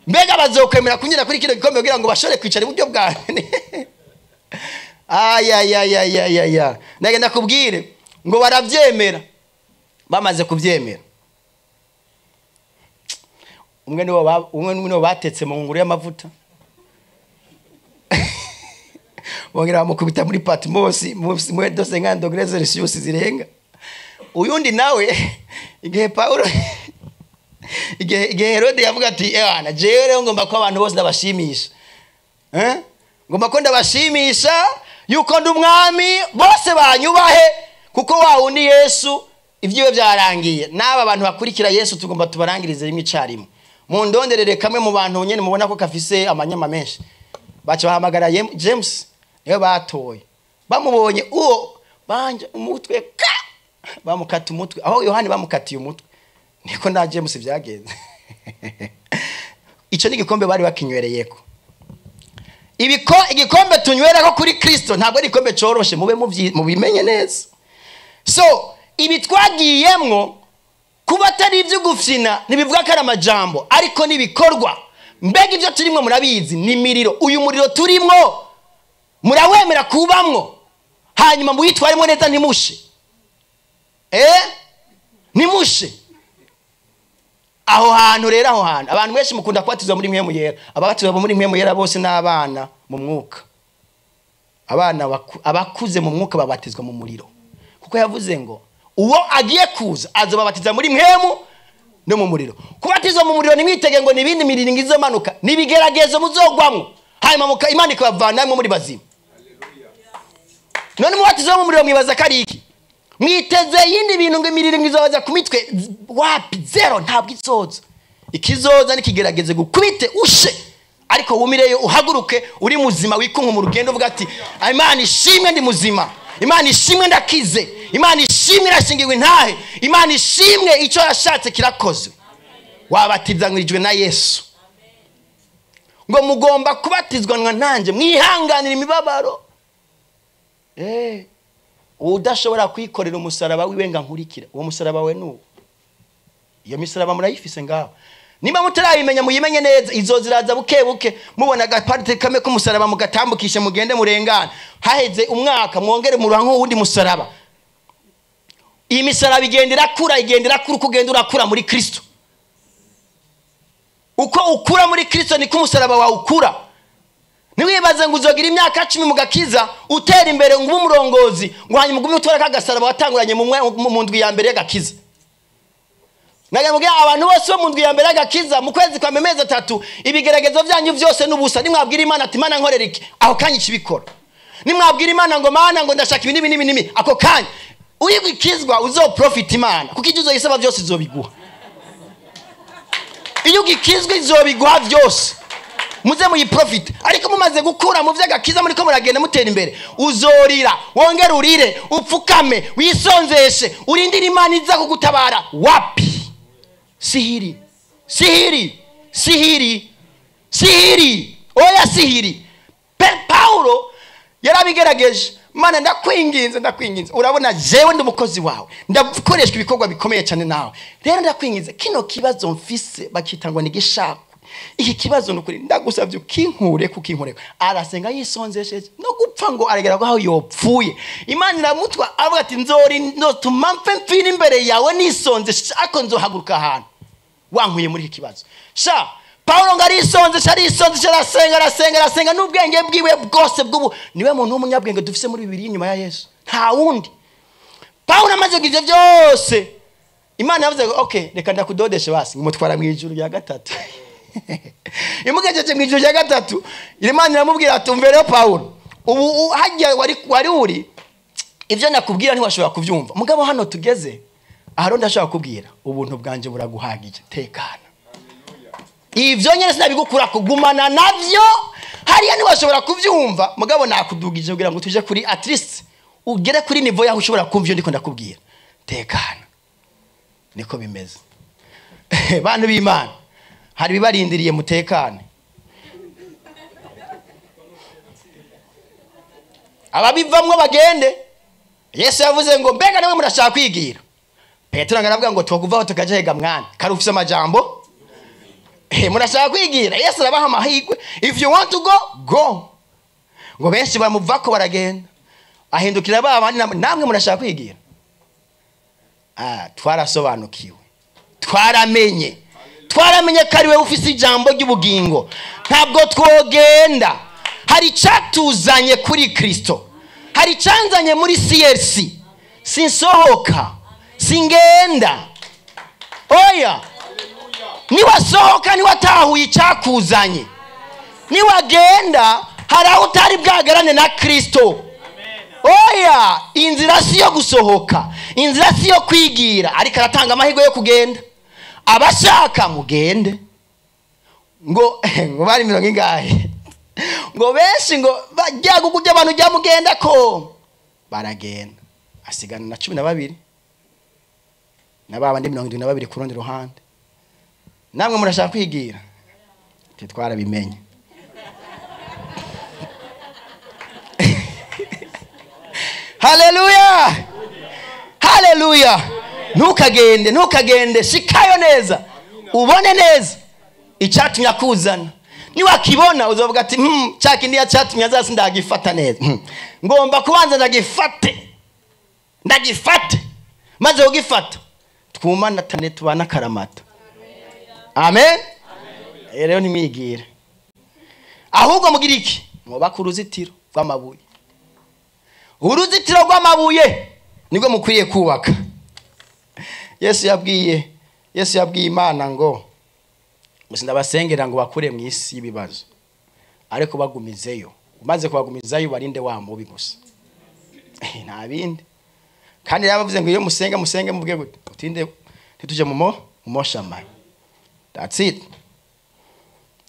Mbega bazokwemera kunyura kuri kino gikombe kugira ngo bashobore kwicara iburyo bwanje? Ayayayayaya, ndagenda kubwire ngo barabyemera. Bamaze kubyemera, umwe niwo batetse mu nguru y'amavuta, bongera bamukubita muri Patmos muri 250 degrés Celsius zirenga. Uyundi nawe, igihe Paulo, igihe Herode yavuga ati ewana, jewe rero ngomba ko abantu bose ndabashimisha, ngomba ko ndabashimisha yuko ndi umwami, bose banyubahe, kuko wa wundi Yesu ibyiwe byarangiye. N'aba bantu bakurikira Yesu tugomba tubarangirize rimwe icarimwe. Mundonderere kamwe mu bantu nyene mubona ko kafise amanyama menshi. Baca bahamagara James, niwe batoye. Bamubonye uwo banje umutwe ka bamukata umutwe, aho Yohani bamukatiye umutwe niko na James byagenze. Ico ni igikombe bari bakinywereyeko. Igikombe tunywerako kuri Kristo ntabwo ari igikombe coroshe, mube mubimenye neza. So ibi twagiyemwo kuba atari ibyo gufyina, ntibivuga ko ari amajambo, ariko n'ibikorwa. Mbega ibyo turimwo murabizi, ni imiriro. Uyu muriro turimwo murawemera kubamwo, hanyuma muyitwaremo neza, ntimushe. Ntimushe. Aho hantu rero, aho hantu abantu benshi mukunda kubatizwa muri Mpwemu Yera. Ababatizwa muri Mpwemu Yera bose n'abana mu mwuka. Abana abakuze mu mwuka babatizwa mu muriro, kuko yavuze ngo uwo agiye kuza azobabatiza muri Mpwemu no mu muriro. Kubatizwa mu muriro nimwitege ngo nibindi miriro ngizomanuka, nibigeragezo muzogwamwo, hanyuma Imana ikabavanamwo muri bazima. None mubatizwa mu muriro mwibaza ko ari iki? Mwiteze yindi bintu ngo imiriro ngizobaza ku mitwe? Wapi, zero, ntabwo izoza. Ikizoza nikigerageze gukubite ushe, ariko wumireyo uhaguruke uri muzima, wikunka mu rugendo uvuga ati Imana ishimwe ndi muzima, Imana ishimwe ndakize, Imana ishimwe irashingiwe intahe, Imana ishimwe icyo yashatse kirakozwe. Wabatizanyirijwe na Yesu. Ngo mugomba kubatizwa nanjye mwihanganira imibabaro. Udashobora kwikorera umusaraba wiwe nga nkurikira, uwo musaraba we nuwo. Iyo misaraba murayifise ngaho. Niba mutarayimenya muyimenye neza, izo ziraza buke buke, mubona agaparte kamwe k'umusaraba mugatambukisha mugende murengana. Haheze umwaka mwongere muranko wundi musaraba. Iyi misaraba igenda irakura, igenda irakura uko ugenda urakura muri Kristo. Uko ukura muri Kristo niko umusaraba wawe ukura. Ntiwibaze ngo uzogira imyaka 10 mu gakiza utera imbere ngo ube umurongozi, ngo hanyuma ugume utwara kagasaraba watanguranye mu ndwi ya mbere y'agakiza. Nagamubwira abantu bose bo mu ndwi ya mbere y'agakiza mu kwezi kwa mezi 3 ibigeragezo byanyu byose n'ubusa. Nimwabwira Imana ati Imana nkorera iki, aho kanya ikibikora. Nimwabwira Imana ngo Mana ngo ndashaka ibi n'ibi n'ibi, ako kanya uyigikizwa uzoprofit Imana, kuko ibyo uzoyisaba byose izobiguha. Iyo ugikizwa izobiguha byose, muze muyiprofit. Ariko mumaze gukura mu vy'agakiza muri ko muragenda mutera imbere, uzorira wongere urire, upfukame, wisonzeshe, urindire Imana iza kugutabara. Wapi? Sihiri, sihiri, sihiri, sihiri, oya sihiri. Paulo yarabigerageje. Mana ndakwinginze, ndakwinginze, urabona jewe ndi umukozi wawe, ndakoreshwa ibikorwa bikomeye cyane nawe, rero ndakwinginze kino kibazo mfise bakita ngo ni gishakwe, iki kibazo nukuri ndagusabye ukinkure, kukinkure. Arasenga yisonzesheje no gupfa ngo aregera aho yopfuye. Imana iramutwa avuga ati nzori nzotuma mfe mfira imbere yawe nisonzesheje, ariko nzohaguruka ahantu wankuye muri iki kibazo. Sha Paulo ngo arisonzesha, arisonzesha, arasenga, arasenga, arasenga n'ubwenge bwiwe bwose bw'ubu. Niwe muntu w'umunyabwenge dufise muri Bibiliya inyuma ya Yesu, nta wundi. Paulo amaze ibyo byose, Imana yavuze ngo okay, reka ndakudodeshe basi, ngumutwara mu ijuru rya gatatu. Imugejeje mu ijuru rya gatatu, Imana iramubwira ati umve rero Paulo, ubu hajya wari uri ibyo nakubwira ntiwashobora kubyumva, mugabo hano tugeze aha ndashobora kubwira ubuntu bwanje buraguhagije, tekana. Ivyo nyene sinabigukura, kugumana navyo. Hariya ntiwashobora kubyumva, mugabo nakudugije kugira ngo tuje kuri at least ugere kuri niveau yaho ushobora kumva ibyo ndiko ndakubwira. Tekana, niko bimeze. Bantu b'Imana, hari ibibarindiriye, mutekane. Ababivamwo bagende. Yesu yavuze ngo mbega nawe murashaka kwigira? Petero aravuga ngo twokuvaho tukajega mwana kari ufise amajambo. Murashaka kwigira? Yesu arabaha amahirwe, if you want to go, go. Ngo benshi baramuvako baragenda. Ahindukira ba bandi, namwe murashaka kwigira? Twarasobanukiwe, twaramenye ko ari we ufise ijambo ry'ubugingo. Ntabwo twogenda. Hari icyatuzanye kuri Kristo, hari icyanzanye muri CRC. Sinsohoka, singenda, oya. Niwasohoka niwatahuye icyakuzanye, niwagenda hari aho utari bwagarane na Kristo. Oya, inzira si yo gusohoka, inzira si yo kwigira, ariko aratanga amahirwe yo kugenda. Abashaka mugende. Ngo bari mirongo ingahe? Ngo benshi ngo bajya kujya abantu jya mugenda ko baragenda. Asigana na 12 na babandi 72 ku rundi ruhande. Namwe murashaka kwigira? Titwarabimenye. Haleluya, haleluya. Ntukagende, ntukagende, shikayo neza, ubone neza icyatumye akuzana. Niwakibona uzovuga ati cya kindi cyatumye azasi ndagifata neza. Ngomba kubanza ndagifate, ndagifate. Maze ugifata twumana tane tubana karamata. Amen. Rero nimwigire, ahubwo mugira iki? Mwubake uruzitiro rw'amabuye. Uruzitiro rw'amabuye nibwo mukwiriye kubaka. Yesu yabwiye Imana ngo gusa ndabasengera ngo bakure mu isi y'ibibazo, ariko bagumizeyo. Umaze kubagumizayo barinde wa mubi gusa, nta bindi. Kandi yabavuze ngo iyo musenga musenge muvuge gute? Utinde ntituje mu moshamara. That's it.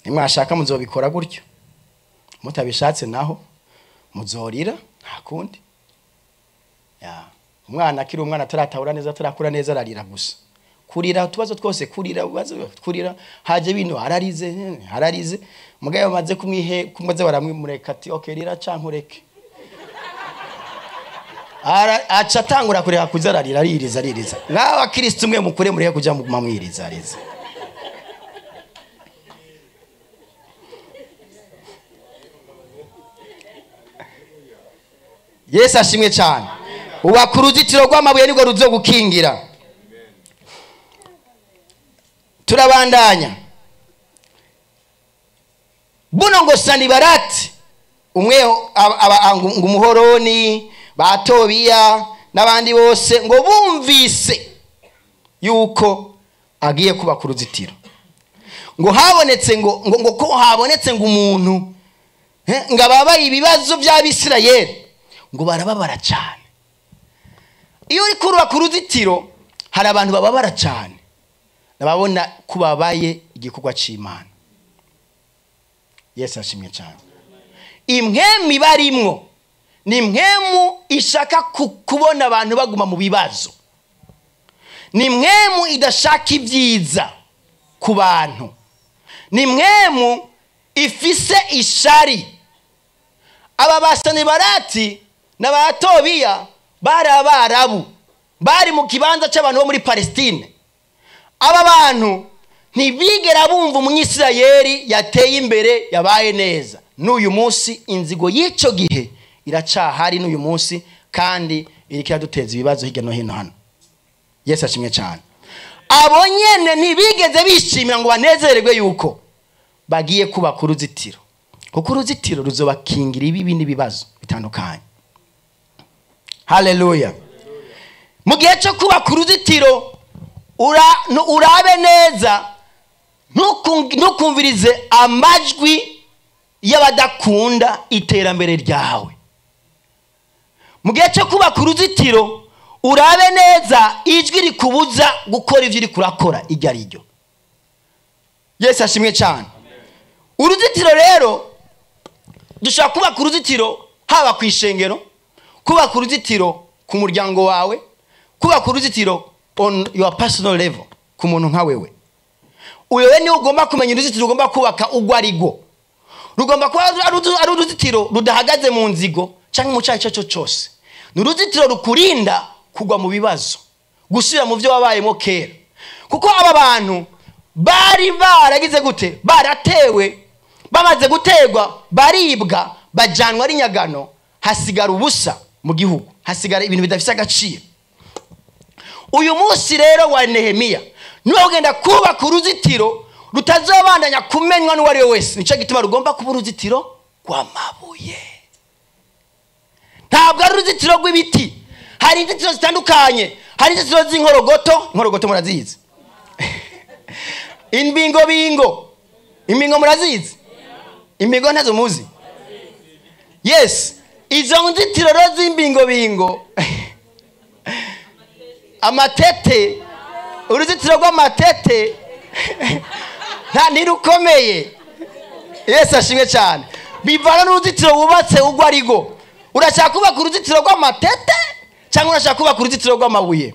Nimwashaka muzobikora gutyo, mutabishatse naho muzorira, nta kundi. Umwana akiri umwana ataratahura neza, atarakura neza, ararira gusa. Kurira utubazo twose, kurira ubazo, kurira haje bino ararize. Mugayo bamaze kumwihe kumaze baramwimureka ati okay rira canke ureke. Aca atangura kureka kuza ararira, aririza aririza. N'abakristo mwe mukure mureke kuja mumwiriza ariza. Yesu ashimwe cyane. Ubaka uruzitiro rw'amabuye nirwo ruzogukingira. Turabandanya. Buno ngo Sanibarati umwe umuhoroni ba Tobiya n'abandi bose ngo bumvise yuko agiye kubaka uruzitiro, ngo habonetse ngo ko habonetse ngo umuntu ngo ababaye ibibazo by'Abisirayeli, ngo barababara cyane. Iyo uri kubaka uruzitiro hari abantu bababara cyane, nababona kubabaye igikorwa cy'Imana. Yesu ashimwe cyane. Imwemu ibarimwo ni imwemu ishaka kubona abantu baguma mu bibazo, ni imwemu idashaka ibyiza ku bantu, ni imwemu ifise ishari. Aba basanibarati n'aba Tobiya bari abarabu, bari mu kibanza cy'abantu bo muri Palestine. Aba bantu ntibigera bumva umunyisirayeli yateye imbere, yabaye neza. N'uyu munsi inzigo y'icyo gihe iracahari n'uyu munsi, kandi iriko iraduteza ibibazo hirya no hino hano. Yesu ashimwe cyane. Abo nyene ntibigeze bishimira ngo banezererwe yuko bagiye kubaka uruzitiro, kuko uruzitiro ruzobakingira ibibi n'ibibazo bitandukanye. Haleluya. Mu gihe cyo kubaka uruzitiro urabe neza, ntukumvirize amajwi y'abadakunda iterambere ryawe. Mu gihe cyo kubaka uruzitiro urabe neza ijwi rikubuza gukora ivyo uri kurakora iryo ari ryo. Yesu ashimwe cyane. Uruzitiro rero Dushobora kubaka uruzitiro haba ku ishengero, kubaka uruzitiro ku muryango wawe, kubaka uruzitiro on your personal level, ku muntu nka wewe. Uyowe niwe ugomba kumenya uruzitiro ugomba kubaka urwo ari rwo. Rugomba kuba ari uruzitiro rudahagaze mu nzigo cyangwa mu cyaha icyo cyo cyose. Ni uruzitiro rukurinda kugwa mu bibazo, gusubira mu byo wabayemo kera. Kuko aba bantu bari baragize gute? Baratewe, bamaze gutegwa, baribwa, bajanwa ari nyagano, hasigara ubusa mu gihugu, hasigara ibintu bidafite agaciro. Uyu munsi rero wa Nehemiya niwe ugenda kubaka uruzitiro rutazobandanya kumenywa n'uwo ari we wese. Nicyo gituma rugomba kuba uruzitiro rw'amabuye, ntabwo ari uruzitiro rw'ibiti. Hari inzitiro zitandukanye, hari inzitiro z'inkorogoto. Inkorogoto murazizi? Imbingobingo, imbingo murazizi? Imbingo ntazo muzi? Yes, izo nzitiro rero z'imbingobingo, amatete, uruzitiro rw'amatete nta ntirukomeye. Yesu ashimwe cyane. Bivana n'uruzitiro wubatse urwo ari rwo. Urashaka kubaka uruzitiro rw'amatete cyangwa urashaka kubaka uruzitiro rw'amabuye?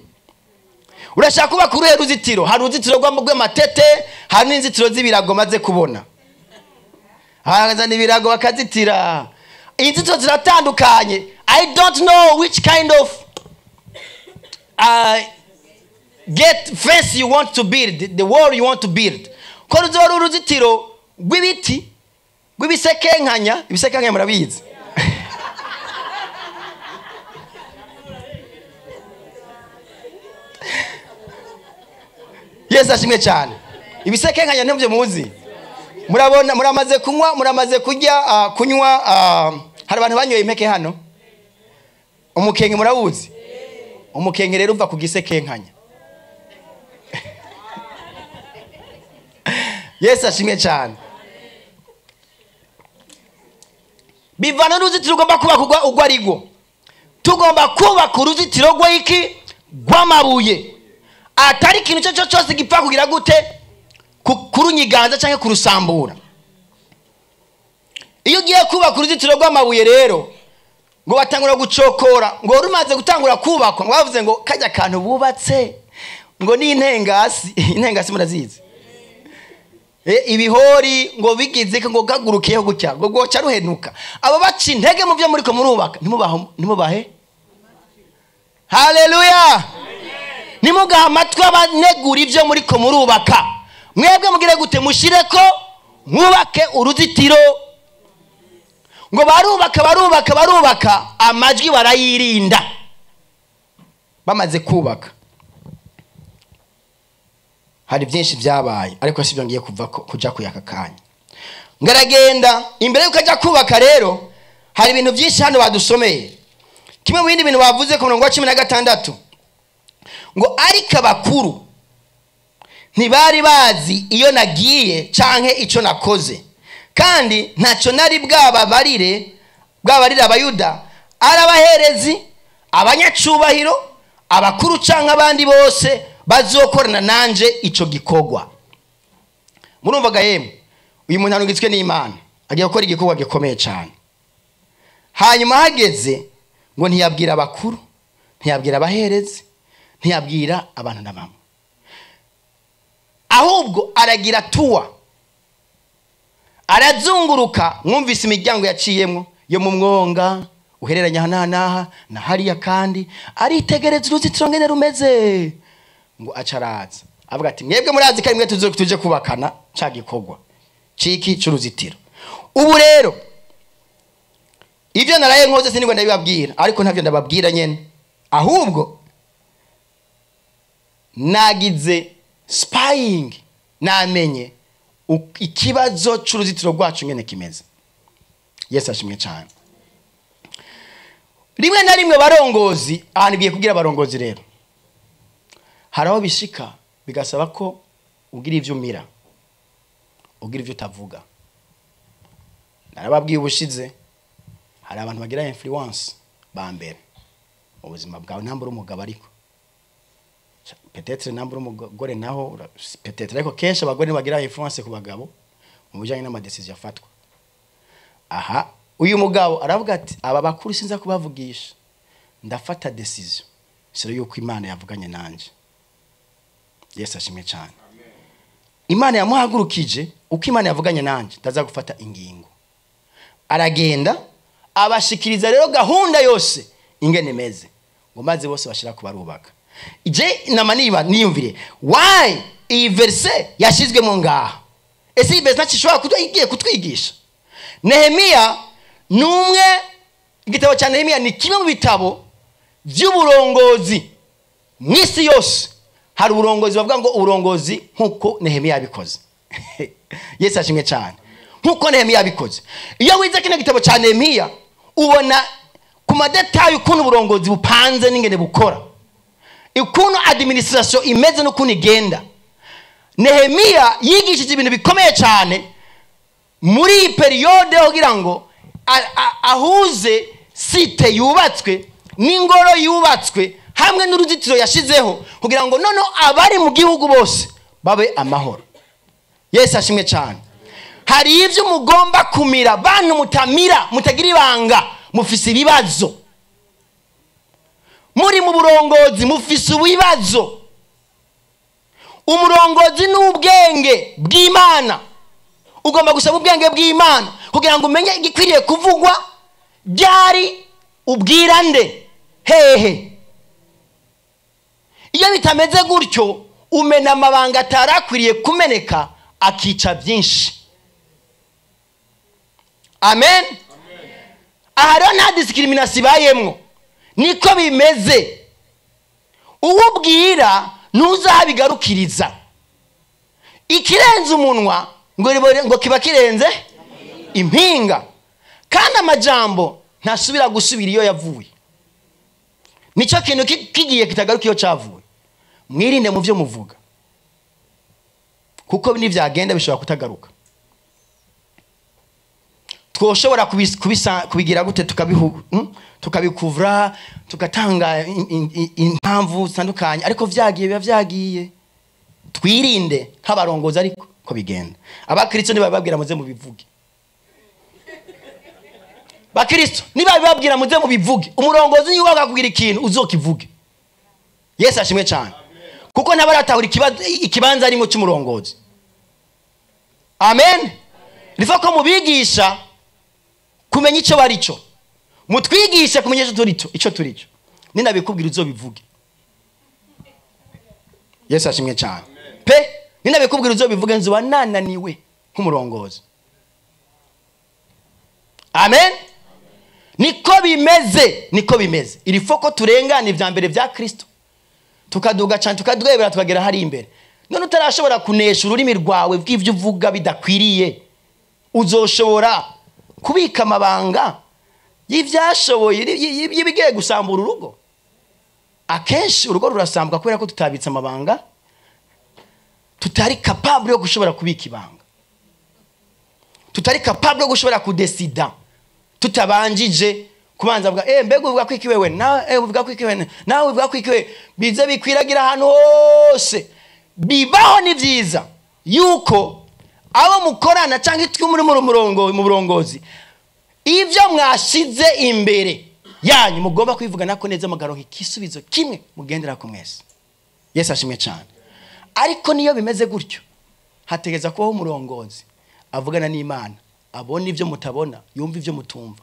Urashaka kubaka uruhe ruzitiro? Hari uruzitiro rw'amatete, hari n'inzitiro z'ibirago maze kubona. Harazana ibirago bakazitira. Inzitiro ziratandukanye. I don't know which kind of get fence you want to build, the wall you want to build. Ko ruzoba uruzitiro rw'ibiti, rw'ibisekenkanya, ibisekenkanya murabizi. Yesu ashimwe cyane. Ibisekenkanya ntibyo muzi. Murabona, muramaze kunywa, muramaze kurya, kunywa, hari abantu banyoye impeke hano. Umukenke murawuzi? Umukenke rero uva ku gisekenkanya. Yesu ashimwe cyane. Bivana n'uruzitiro ugomba kubaka urwo ari rwo. Tugomba kubaka uruzitiro rw'iki? Rw'amabuye. Atari ikintu icyo cyo cyose gipfa kugira gute? Kurunyiganza cyangwa kurusambura. Iyo ugiye kubaka uruzitiro rw'amabuye rero, ngo batangura gucokora, ngo rumaze gutangura kubakwa, ngo bavuze ngo kajya kantu bubatse, ngo ni intengasi. Intengasi murazizi? Ibihori ngo bigize ngo gagurukeho gutya, ngo goca ruhenuka. Abo baca intege mu byo muri ko murubaka, ntimubahe. Haleluya. Nimugaha amatwi abanegura ibyo muri ko murubaka. Mwebwe mugire gute? Mushireko mwubake uruzitiro. Ngo barubaka, barubaka, barubaka, amajwi barayirinda. Bamaze kubaka, hari byinshi byabaye, ariko sibyo ngiye kuva kuja kuyaka kanya. Ngaragenda imbere yuko ajya kubaka rero, hari ibintu byinshi hano badusomeye. Kimwe mu bindi bintu bavuze ku murongo wa 16, ngo ariko abakuru ntibari bazi iyo nagiye canke ico nakoze, kandi ntacyo nari bwababarire abayuda, ari abaherezi, abanyacubahiro, abakuru canke abandi bose bazokorana nanje ico gikorwa. Murumvaga yemwe, uyu muntu arungitswe n'Imana, agiye gukora igikorwa gikomeye cyane. Hanyuma hageze ngo ntiyabwira abakuru, ntiyabwira abaherezi, ntiyabwira abantu na bamwe, ahubwo aragira tuwa, arazunguruka. Mwumvise imiryango yaciyemo yo mu mwonga uhereranya aha n'aha na hariya, kandi aritegereza uruzitiro ngene rumeze. Ngo acaraza avuga ati mwebwe murazi ko mwe tuje kubakana ca gikorwa ciki c'uruzitiro. Ubu rero ivyo naraye nkoze sinigwa ndabibabwira, ariko ntavyo ndababwira nyene, ahubwo nagize spying, namenye ikibazo c'uruzitiro rwacu ngene kimeze. Yesu ashimwe cyane. Rimwe na rimwe barongozi, ahantu biye kugira abarongozi rero, hari aho bishika bigasaba ko ugira ivyo umira, ugira ivyo utavuga. Narababwiye ubushize, hari abantu bagira influence ba mbere mu buzima bwawe. Ntambura umugabo, ariko peut-être nambura umugore naho peut-être, ariko kenshi abagore bagira influence ku bagabo mu bijanye n'amadecision afatwa. Aha Uyu mugabo aravuga ati aba bakuru sinza kubavugisha, ndafata decision sero yuko Imana yavuganye nanje. Yesu ashimwe cyane. Imana yamuhagurukije, uko Imana yavuganye nanje ndaza gufata ingingo. Aragenda abashikiriza rero gahunda yose ingene imeze, ngo maze bose bashira kubarubaka. Je nama niba niyumvire why iyi verse yashizwe mu ngaha. Ese iyi verse ntashobora kuba igiye kutwigisha? Nehemiya numwe, igitabo cya Nehemiya ni kimwe mu bitabo by'uburongozi mu isi yose. Hari uburongozi bavuga ngo uburongozi nkuko Nehemiya yabikoze. Yesu ashimwe cyane. Nkuko Nehemiya yabikoze. Iyo wize kino gitabo cya Nehemiya ubona ku madetail ukuntu uburongozi bupanze n'ingene bukora, ukuntu administration imeze n'ukuntu igenda. Nehemiya yigishije ibintu bikomeye cyane muri iyi periode kugira ngo ahuze site yubatswe n'ingoro yubatswe hamwe n'uruzitiro yashizeho, kugira ngo noneho abari mu gihugu bose babe amahoro. Yesu ashimwe cyane. Hari ibyo mugomba kumira, bantu mutamira, mutagira ibanga, mufise ibibazo. Muri mu burongozi mufise ibibazo. Umurongozi n'ubwenge bw'Imana. Ugomba gusaba ubwenge bw'Imana kugira ngo umenye igikwiriye kuvugwa byari ubwira nde hehe. Iyo bitameze gutyo umena amabanga atarakwiriye kumeneka akica byinshi. Amen. Aha rero nta discrimination ibayemwo, niko bimeze. Uwubwira ntuzabigarukiriza. Ikirenze umunwa ngo kiba kirenze impinga, kandi amajambo ntasubira gusubira iyo yavuye. Nicyo kintu kigiye kitagaruka iyo cyavuye. Mwirinde mu byo muvuga, kuko nivyagenda bishobora kutagaruka. Twoshobora kubigira gute, tukabikuvura, tugatanga impamvu zitandukanye, ariko vyagiye biba vyagiye. Twirinde nk'abarongozi ariko ko bigenda. Abakristo nibababwira muze mubivuge. Bakristo nibababwira muze mubivuge. Umurongozi niwe akakubwira ikintu uzokivuge. Yesu ashimwe cyane. Kuko ntabaratahura ikibanza arimo cy'umurongozi. Amen. Rifa ko mubigisha kumenya icyo bari cyo, mutwigisha kumenya icyo turi cyo, icyo turi cyo. Ninabikubwira uzobivuge. Yesu ashimwe cyane. Pe ninabikubwira uzobivuge, nzuba nananiwe nk'umurongozi. Amen. Niko bimeze, niko bimeze. Iri foko turengana ivya mbere vya Kristo, tukaduga cyane, tukadwebera, tukagera hari imbere. None utarashobora kunesha ururimi rwawe bw'ivyo uvuga bidakwiriye, uzoshobora kubika amabanga y'ivyashoboye y'ibigiye gusambura urugo? Akenshi urugo rurasambuka kubera ko tutabitse amabanga, tutari capable yo gushobora kubika ibanga, tutari capable yo gushobora kudesida tutabanjije kubanza avuga mbega uvuga ko iki wewe, nawe uvuga ko iki wewe, nawe uvuga ko iki wewe, bize bikwiragira ahantu hose. Bibaho ni byiza yuko abo mukorana cyangwa itwi muri murongo mu burongozi, ibyo mwashize imbere yanyu mugomba kwivugana ko neza, mugaronka igisubizo kimwe mugendera ku mwese. Yesu ashimwe cyane. Ariko niyo bimeze gutyo, hategeza kubaho umurongozi avugana n'Imana, abona ibyo mutabona, yumva ibyo mutumva.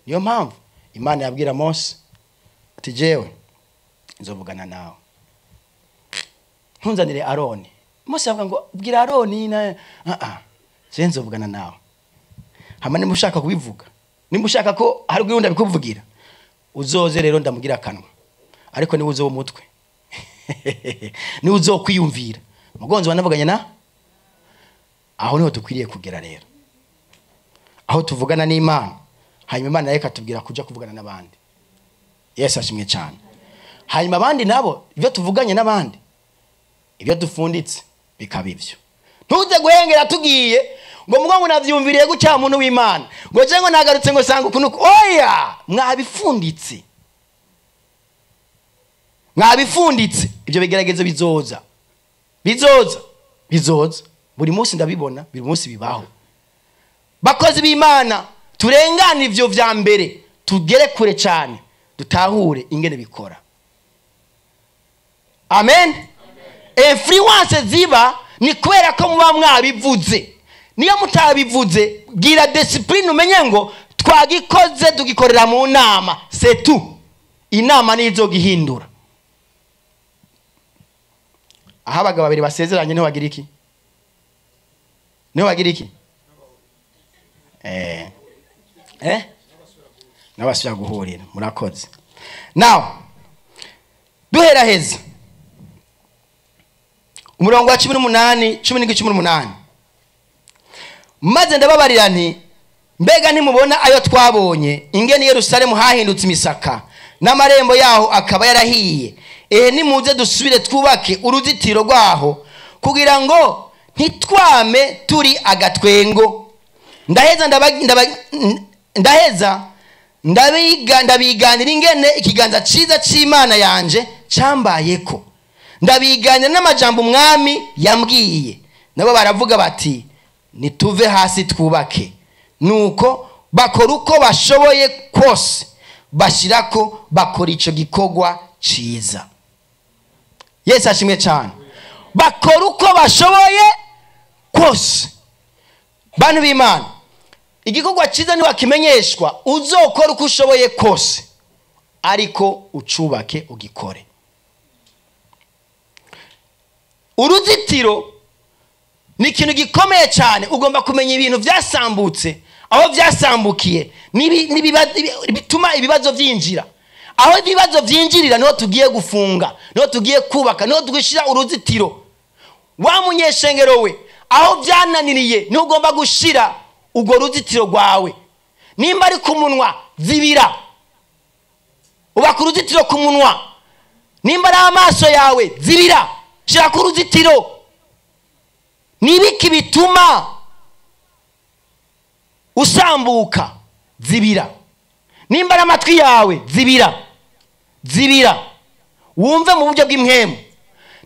Niyo mpamvu Imana yabwira Mose ati jewe nzovugana nawe, ntunzanire Aroni. Mose avuga ngo bwira Aroni na je nzovugana nawe. Hama nimba ushaka kubivuga, nimba ushaka ko hari undi abikuvugira, uzoze rero ndamugira akanwa, ariko niwe uzoba umutwe, niwe uzokwiyumvira. Mugonzi wanavuganye na aho niho dukwiriye kugera rero, aho tuvugana n'Imana, hanyuma Imana reka tubwira kuja kuvugana n'abandi. Yesu ashimwe cyane. Hanyuma abandi nabo ibyo tuvuganye n'abandi, ibyo dufunditse bikaba ivyo. Ntuze guhengera tugiye ngo mugongo navyumviriye guca muntu w'Imana, ngo je ngo nagarutse ngo sanga ukuntu. Oya, mwabifunditse, mwabifunditse. Ibyo bigeragezo bizoza, bizoza, bizoza. Buri munsi ndabibona, buri munsi bibaho. Bakozi b'Imana Turengane ivyo vya mbere, tugere kure cyane, dutahure ingene bikora. Amen. Influence ziba ni kubera ko muba mwabivuze. Niyo mutabivuze, gira discipline umenye ngo twagikoze tugikorera mu nama, c'est tout. Inama nizo gihindura. Aho abagabo babiri basezeranye niho bagira iki? Niho bagira iki? Nabasubira guhurira. Murakoze. Now duhera heza umurongo wa 18, 17, 18. Maze ndababarira nti mbega ntimubona ayo twabonye ingene Yerusalemu hahindutse imisaka n'amarembo yaho akaba yarahiye. Ehe nimuze dusubire twubake uruzitiro rwaho kugira ngo ntitwame turi agatwengo. Ndaheza ndaheza ndabiganira ingene ikiganza ciza c'Imana yanje cambayeko. Ndabiganira n'amajambo umwami yambwiye. Nabo baravuga bati nituve hasi twubake. Nuko bakora uko bashoboye kose, bashirako bakora ico gikogwa ciza. Yesu ashimwe cyane. Bakora uko bashoboye kose. Bantu b'Imana, igikorwa ciza ntiwakimenyeshwa, uzokora uko ushoboye kose, ariko ucubake ugikore. Uruzitiro ni ikintu gikomeye cyane. Ugomba kumenya ibintu byasambutse, aho byasambukiye, bituma ibibazo byinjira. Aho ibibazo byinjirira niho tugiye gufunga, niho tugiye kubaka, niho tugishira uruzitiro. Wa munyeshengero we, aho byananiriye niho ugomba gushira urwo ruzitiro rwawe. Nimba ari ku munwa, zibira, ubaka uruzitiro ku munwa. Nimba ari amaso yawe, zibira, shira ku ruzitiro. Nibiki bituma usambuka, zibira. Nimba ari amatwi yawe, zibira, zibira, wumve mu buryo bw'impwemu.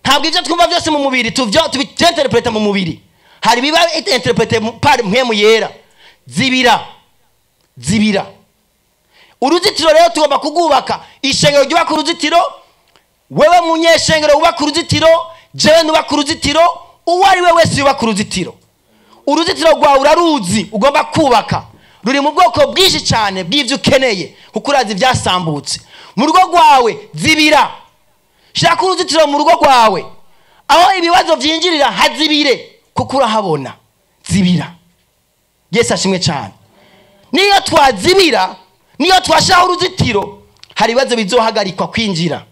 Ntabwo ibyo twumva byose mu mubiri tubinterpreta mu mubiri. Hari biba interprete par mpwemu yera. Zibira, zibira. Uruzitiro rero tugomba kugubaka. Ishengero ryubaka uruzitiro, wewe munyeshengero wubaka uruzitiro, jewe nubaka uruzitiro, uwo ari we wese yubaka uruzitiro. Uruzitiro rwawe uraruzi ugomba kubaka, ruri mu bwoko bwinshi cyane bw'ivyo ukeneye, kuko urazi ibyasambutse mu rugo rwawe. Zibira, shaka uruzitiro mu rugo rwawe, aho ibibazo byinjirira hazibire, kuko urahabona. Zibira. Yesu ashimwe cyane. Niyo twazibira, niyo twashaho uruzitiro, hari ibibazo bizohagarikwa kwinjira.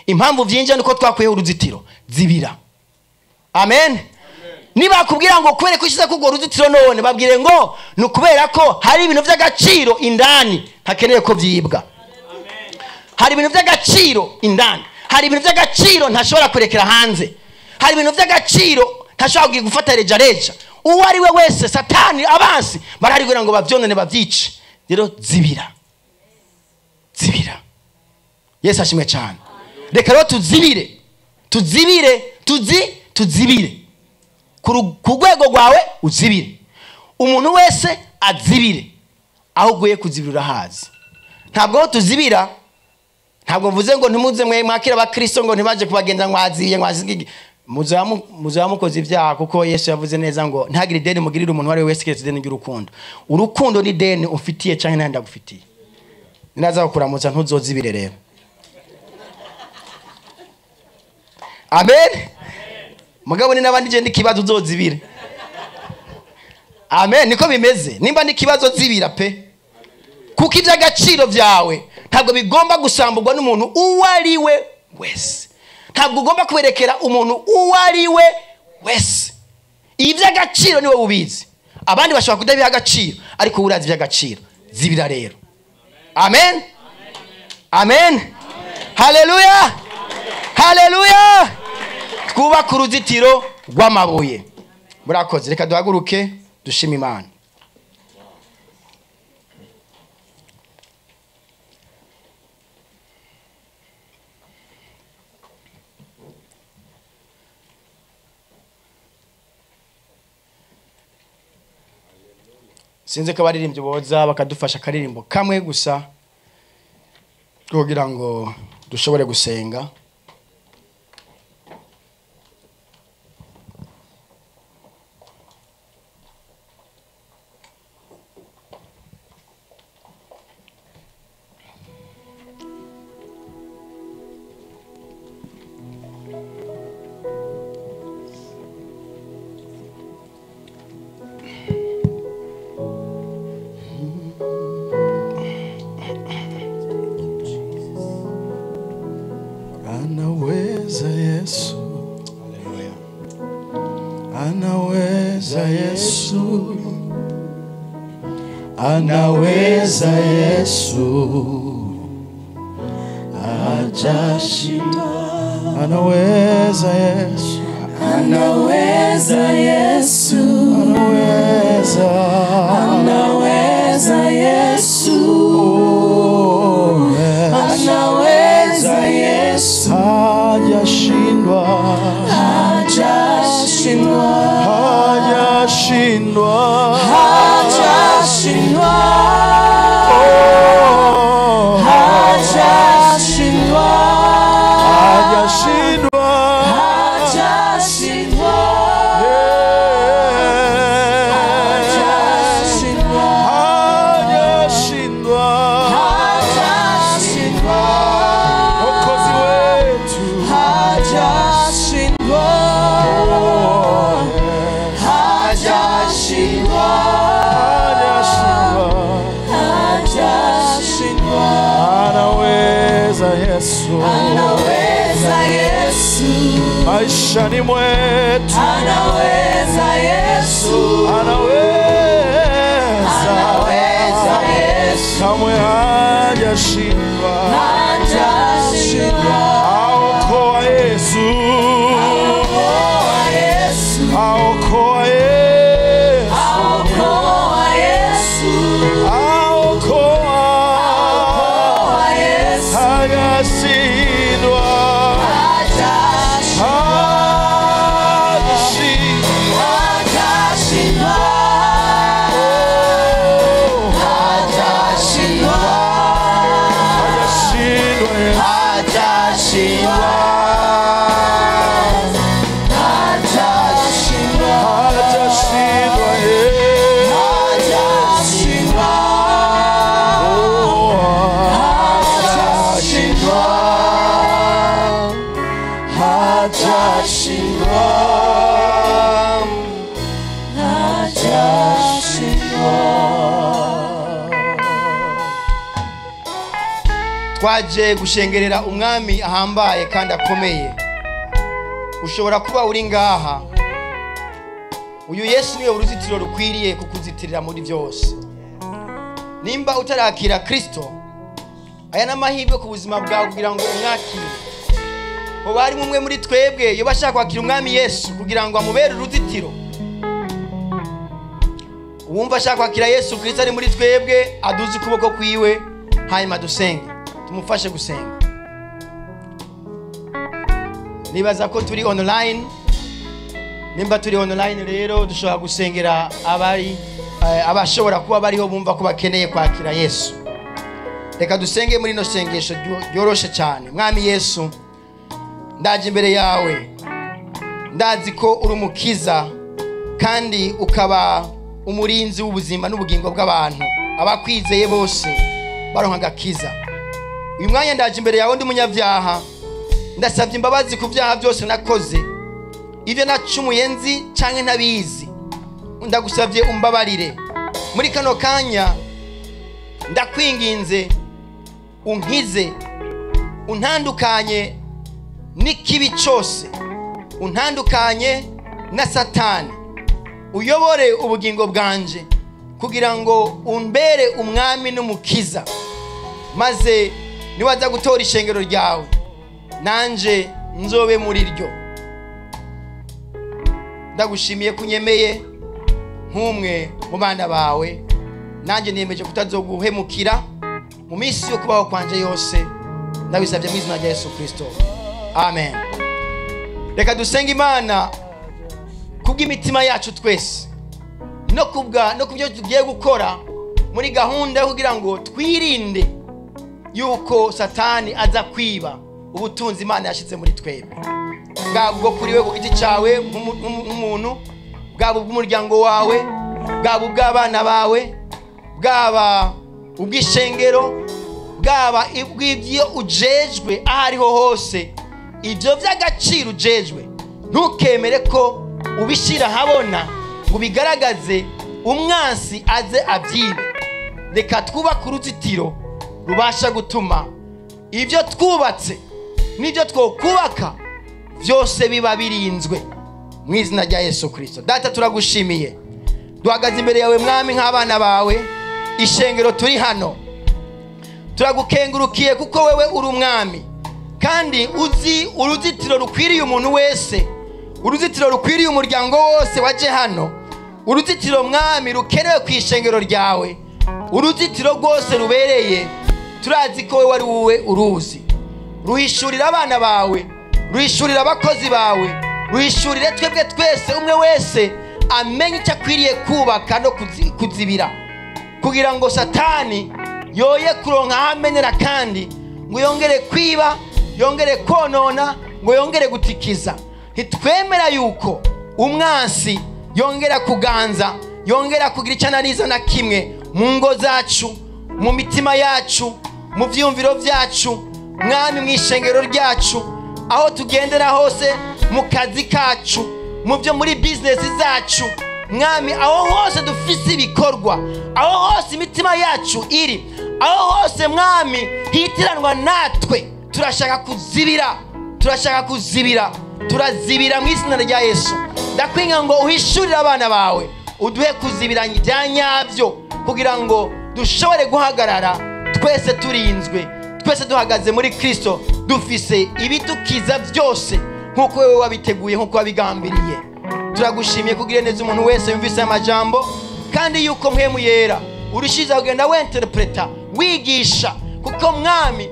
Impamvu byinjira nuko twakwiye uruzitiro. Zibira. Amen. Niba kubwira ngo kubera ko ushize kugora uruzitiro none, babwire ngo ni ukubera ko hari ibintu by'agaciro indani ntakeneye ko byibwa. Hari ibintu by'agaciro indani, hari ibintu by'agaciro ntashobora kurekera hanze, hari ibintu by'agaciro ntashobora gufata reja reja. Uwo ari we wese, Satani, abansi barahari kugira ngo bavyonone bavyice. Rero zibira, zibira. Yesu ashimwe cyane. Reka rero tuzibire, tuzibire, tuzibire. Ku rwego rwawe uzibire. Umuntu wese azibire. Aho uguye kuzibira urahazi. Ntabwo aho tuzibira, ntabwo mvuze ngo ntimuze mwe mwakira abakristo ngo ntibaje kubagenza mwaziye mwaziye. Muzoba mukoze ibyaha, kuko Yesu yavuze neza ngo ntagire ideni mugirire umuntu uwo ari we wese keretse ideni ry'urukundo. Urukundo ni ideni ufitiye canke nta ndagufitiye. Ninaza kukuramutsa ntuzozibire rero. Amen. Mugabo ni nabandi je ndikibazo uzozibire. Amen, niko bimeze. Nimba ndikibazo zibira pe. Kuko iby'agaciro byawe ntabwo bigomba gusamburwa n'umuntu uwo ari we wese. Ntabwo ugomba kwerekera umuntu uwo ari we wese. Iby'agaciro niwe ubizi. Abandi bashobora kudabiha agaciro, ariko urazi iby'agaciro. Zibira rero. Amen. Amen. Haleluya. Haleluya. Twubaka uruzitiro rw'amabuye. Murakoze, reka duhaguruke dushime Imana. Sinzi ko abaririmbyi boza bakadufasha akaririmbo kamwe gusa kugira ngo dushobore gusenga. Anaweza Yesu, anaweza Yesu, anaweza Yesu, hajashindwa. Anaweza Yesu, anaweza Yesu, anaweza, anaweza Yesu, anaweza Yesu, hajashindwa, hajashindwa, hajashindwa, hajashindwa, hajashindwa, hajashindwa, hajashindwa, hajashindwa, hajashindwa, hajashindwa, Mwokozi wetu hajashindwa, hajashindwa, hajashindwa, hajashindwa. Anaweza Yesu, anaweza Yesu, maishani mwetu anaweza Yesu, anaweza, anaweza Yesu, kamwe hajashindwa, hajashindwa, aokoa Yesu, aokoa Yesu, aokoa Yesu, aokoa Yesu, aokoa, aokoa Yesu, hajashindwa, hajashindwa, hajashindwa, hajashindwa, hajashindwa, hajashindwa Yesu. hajashindwa, hajashindwa, Hajashindwa Yesu. hajashindwa, Oh, hajashindwa, hajashindwa, hajashindwa. Twaje gushengerera umwami ahambaye kandi akomeye. Ushobora kuba uri ngaha, uyu Yesu niwe uruzitiro rukwiriye kukuzitirira muri byose. Nimba utarakira Kristo, aya n'amahirwe ku buzima bwawe kugira ngo umwakire. Hoba harimo umwe muri twebwe yoba ashaka kwakira umwami Yesu kugira ngo amubere uruzitiro. Uwumva ashaka kwakira Yesu Kristo ari muri twebwe, aduze ukuboko kwiwe, hanyuma dusenge, tumufashe gusenga. Nibaza ko turi online. Nimba turi online rero dushobora gusengera abari abashobora kuba bariho bumva ko bakeneye kwakira Yesu. Reka dusenge muri ino sengesho ryoroshe cyane. Mwami Yesu, ndaje imbere yawe, ndazi ko uri umukiza kandi ukaba umurinzi w'ubuzima n'ubugingo bw'abantu. Abakwizeye bose baronka agakiza. Uyu mwanya ndaje imbere yawe ndi umunyabyaha, ndasabye imbabazi ku byaha byose nakoze, ibyo nacumuye nzi canke ntabizi, ndagusabye umbabarire. Muri kano kanya ndakwinginze unkize, untandukanye n'ikibi cyose, untandukanye na Satani, uyobore ubugingo bwanje kugira ngo umbere umwami n'umukiza, maze niwaza gutora ishengero ryawe nanje nzobe muri ryo. Ndagushimiye kunyemeye nk'umwe mu bana bawe, nanjye niyemeje kutazoguhemukira mu minsi yo kubaho kwanje yose. Ndabisabye mu izina rya Yesu Kristo, amen. Reka dusenge Imana kubw'imitima yacu twese. No kubwa no kubyo tugiye gukora muri gahunda yo kugira ngo twirinde yuko Satani aza kwiba ubutunzi Imana yashize muri twebwe, bwaba ubwo kuri we ku giti cyawe nk'umuntu, bwaba ubw'umuryango wawe, bwaba ubw'abana bawe, bwaba ubw'ishengero, bwaba ubw'ibyo ujejwe aho ariho hose. Ibyo by'agaciro ujejwe ntukemere ko ubishyira ahabona ngo ubigaragaze umwansi aze abyibe. Reka twubake uruzitiro rubasha gutuma ibyo twubatse n'ibyo twokubaka byose biba birinzwe mu izina rya Yesu Kristo. Data, turagushimiye, duhagaze imbere yawe Mwami nk'abana bawe, ishengero turi hano, turagukengurukiye kuko wewe uri umwami kandi uzi uruzitiro rukwiriye umuntu wese, uruzitiro rukwiriye umuryango wose waje hano, uruzitiro Mwami rukenewe ku ishengero ryawe, uruzitiro rwose rubereye. Turazi ko wewe ari wowe uruzi. Ruhishurira abana bawe, ruhishurira abakozi bawe, ruhishurire twebwe twese, umwe wese amenye icyo akwiriye kubaka no kuzibira, kugira ngo Satani yoye kuronka aho amenera kandi ngo yongere kwiba, yongere konona, ngo yongere gutikiza. Ntitwemera yuko umwansi yongera kuganza, yongera kugira icyo ananiza na kimwe mu ngo zacu, mu mitima yacu, mu vyumviro byacu, Mwami, mu ishengero ryacu, aho tugendera hose, mu kazi kacu, mu byo muri business zacu, Mwami, aho hose dufise ibikorwa, aho hose imitima yacu iri, aho hose Mwami hitiranwa natwe, turashaka kuzibira, turashaka kuzibira, turazibira mu izina rya Yesu. Ndakwinga ngo uhishurire abana bawe, uduhe kuzibira bya nyabyo, kugira ngo dushobore guhagarara twese turinzwe, twese duhagaze muri Kristo, dufise ibidukiza byose nk'uko wewe wabiteguye, nk'uko wabigambiriye. Turagushimiye kugira neza umuntu wese yumvise amajambo, kandi yuko Mpwemu Yera urushiza kugenda winterpreta, wigisha, kuko Mwami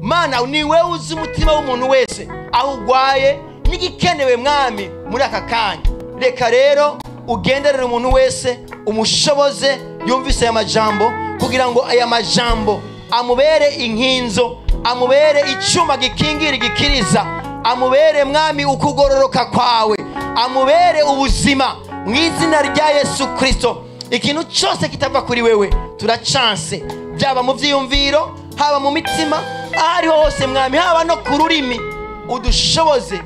Mana ni wewe uzi umutima w'umuntu wese aho ugwaye n'igikenewe Mwami muri aka kanya. Reka rero ugenderere umuntu wese, umushoboze yumvise aya majambo, kugira ngo aya majambo amubere inkinzo, amubere icyuma gikingira igikiriza, amubere Mwami ukugororoka kwawe, amubere ubuzima mu izina rya Yesu Kristo. Ikintu cyose kitava kuri wewe turacanse, byaba mu byiyumviro, haba mu mitima, aho ariho hose Mwami, haba no ku rurimi. Udushoboze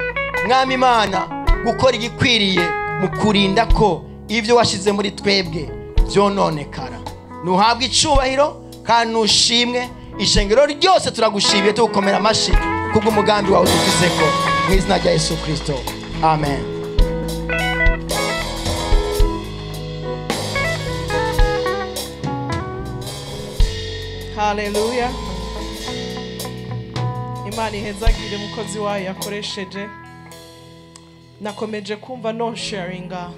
Mwami Imana gukora igikwiriye mu kurinda ko ibyo washize muri twebwe byononekara. Nuhabwe icubahiro kandi nushimwe. Ishengero ryose turagushimiye, tugukomera amashi kubw'umugambi wawe dufiseko mu izina rya Yesu Kristo, amen. Haleluya. Imana ihezagire umukozi wayo yakoresheje. Nakomeje kumva no sharinga.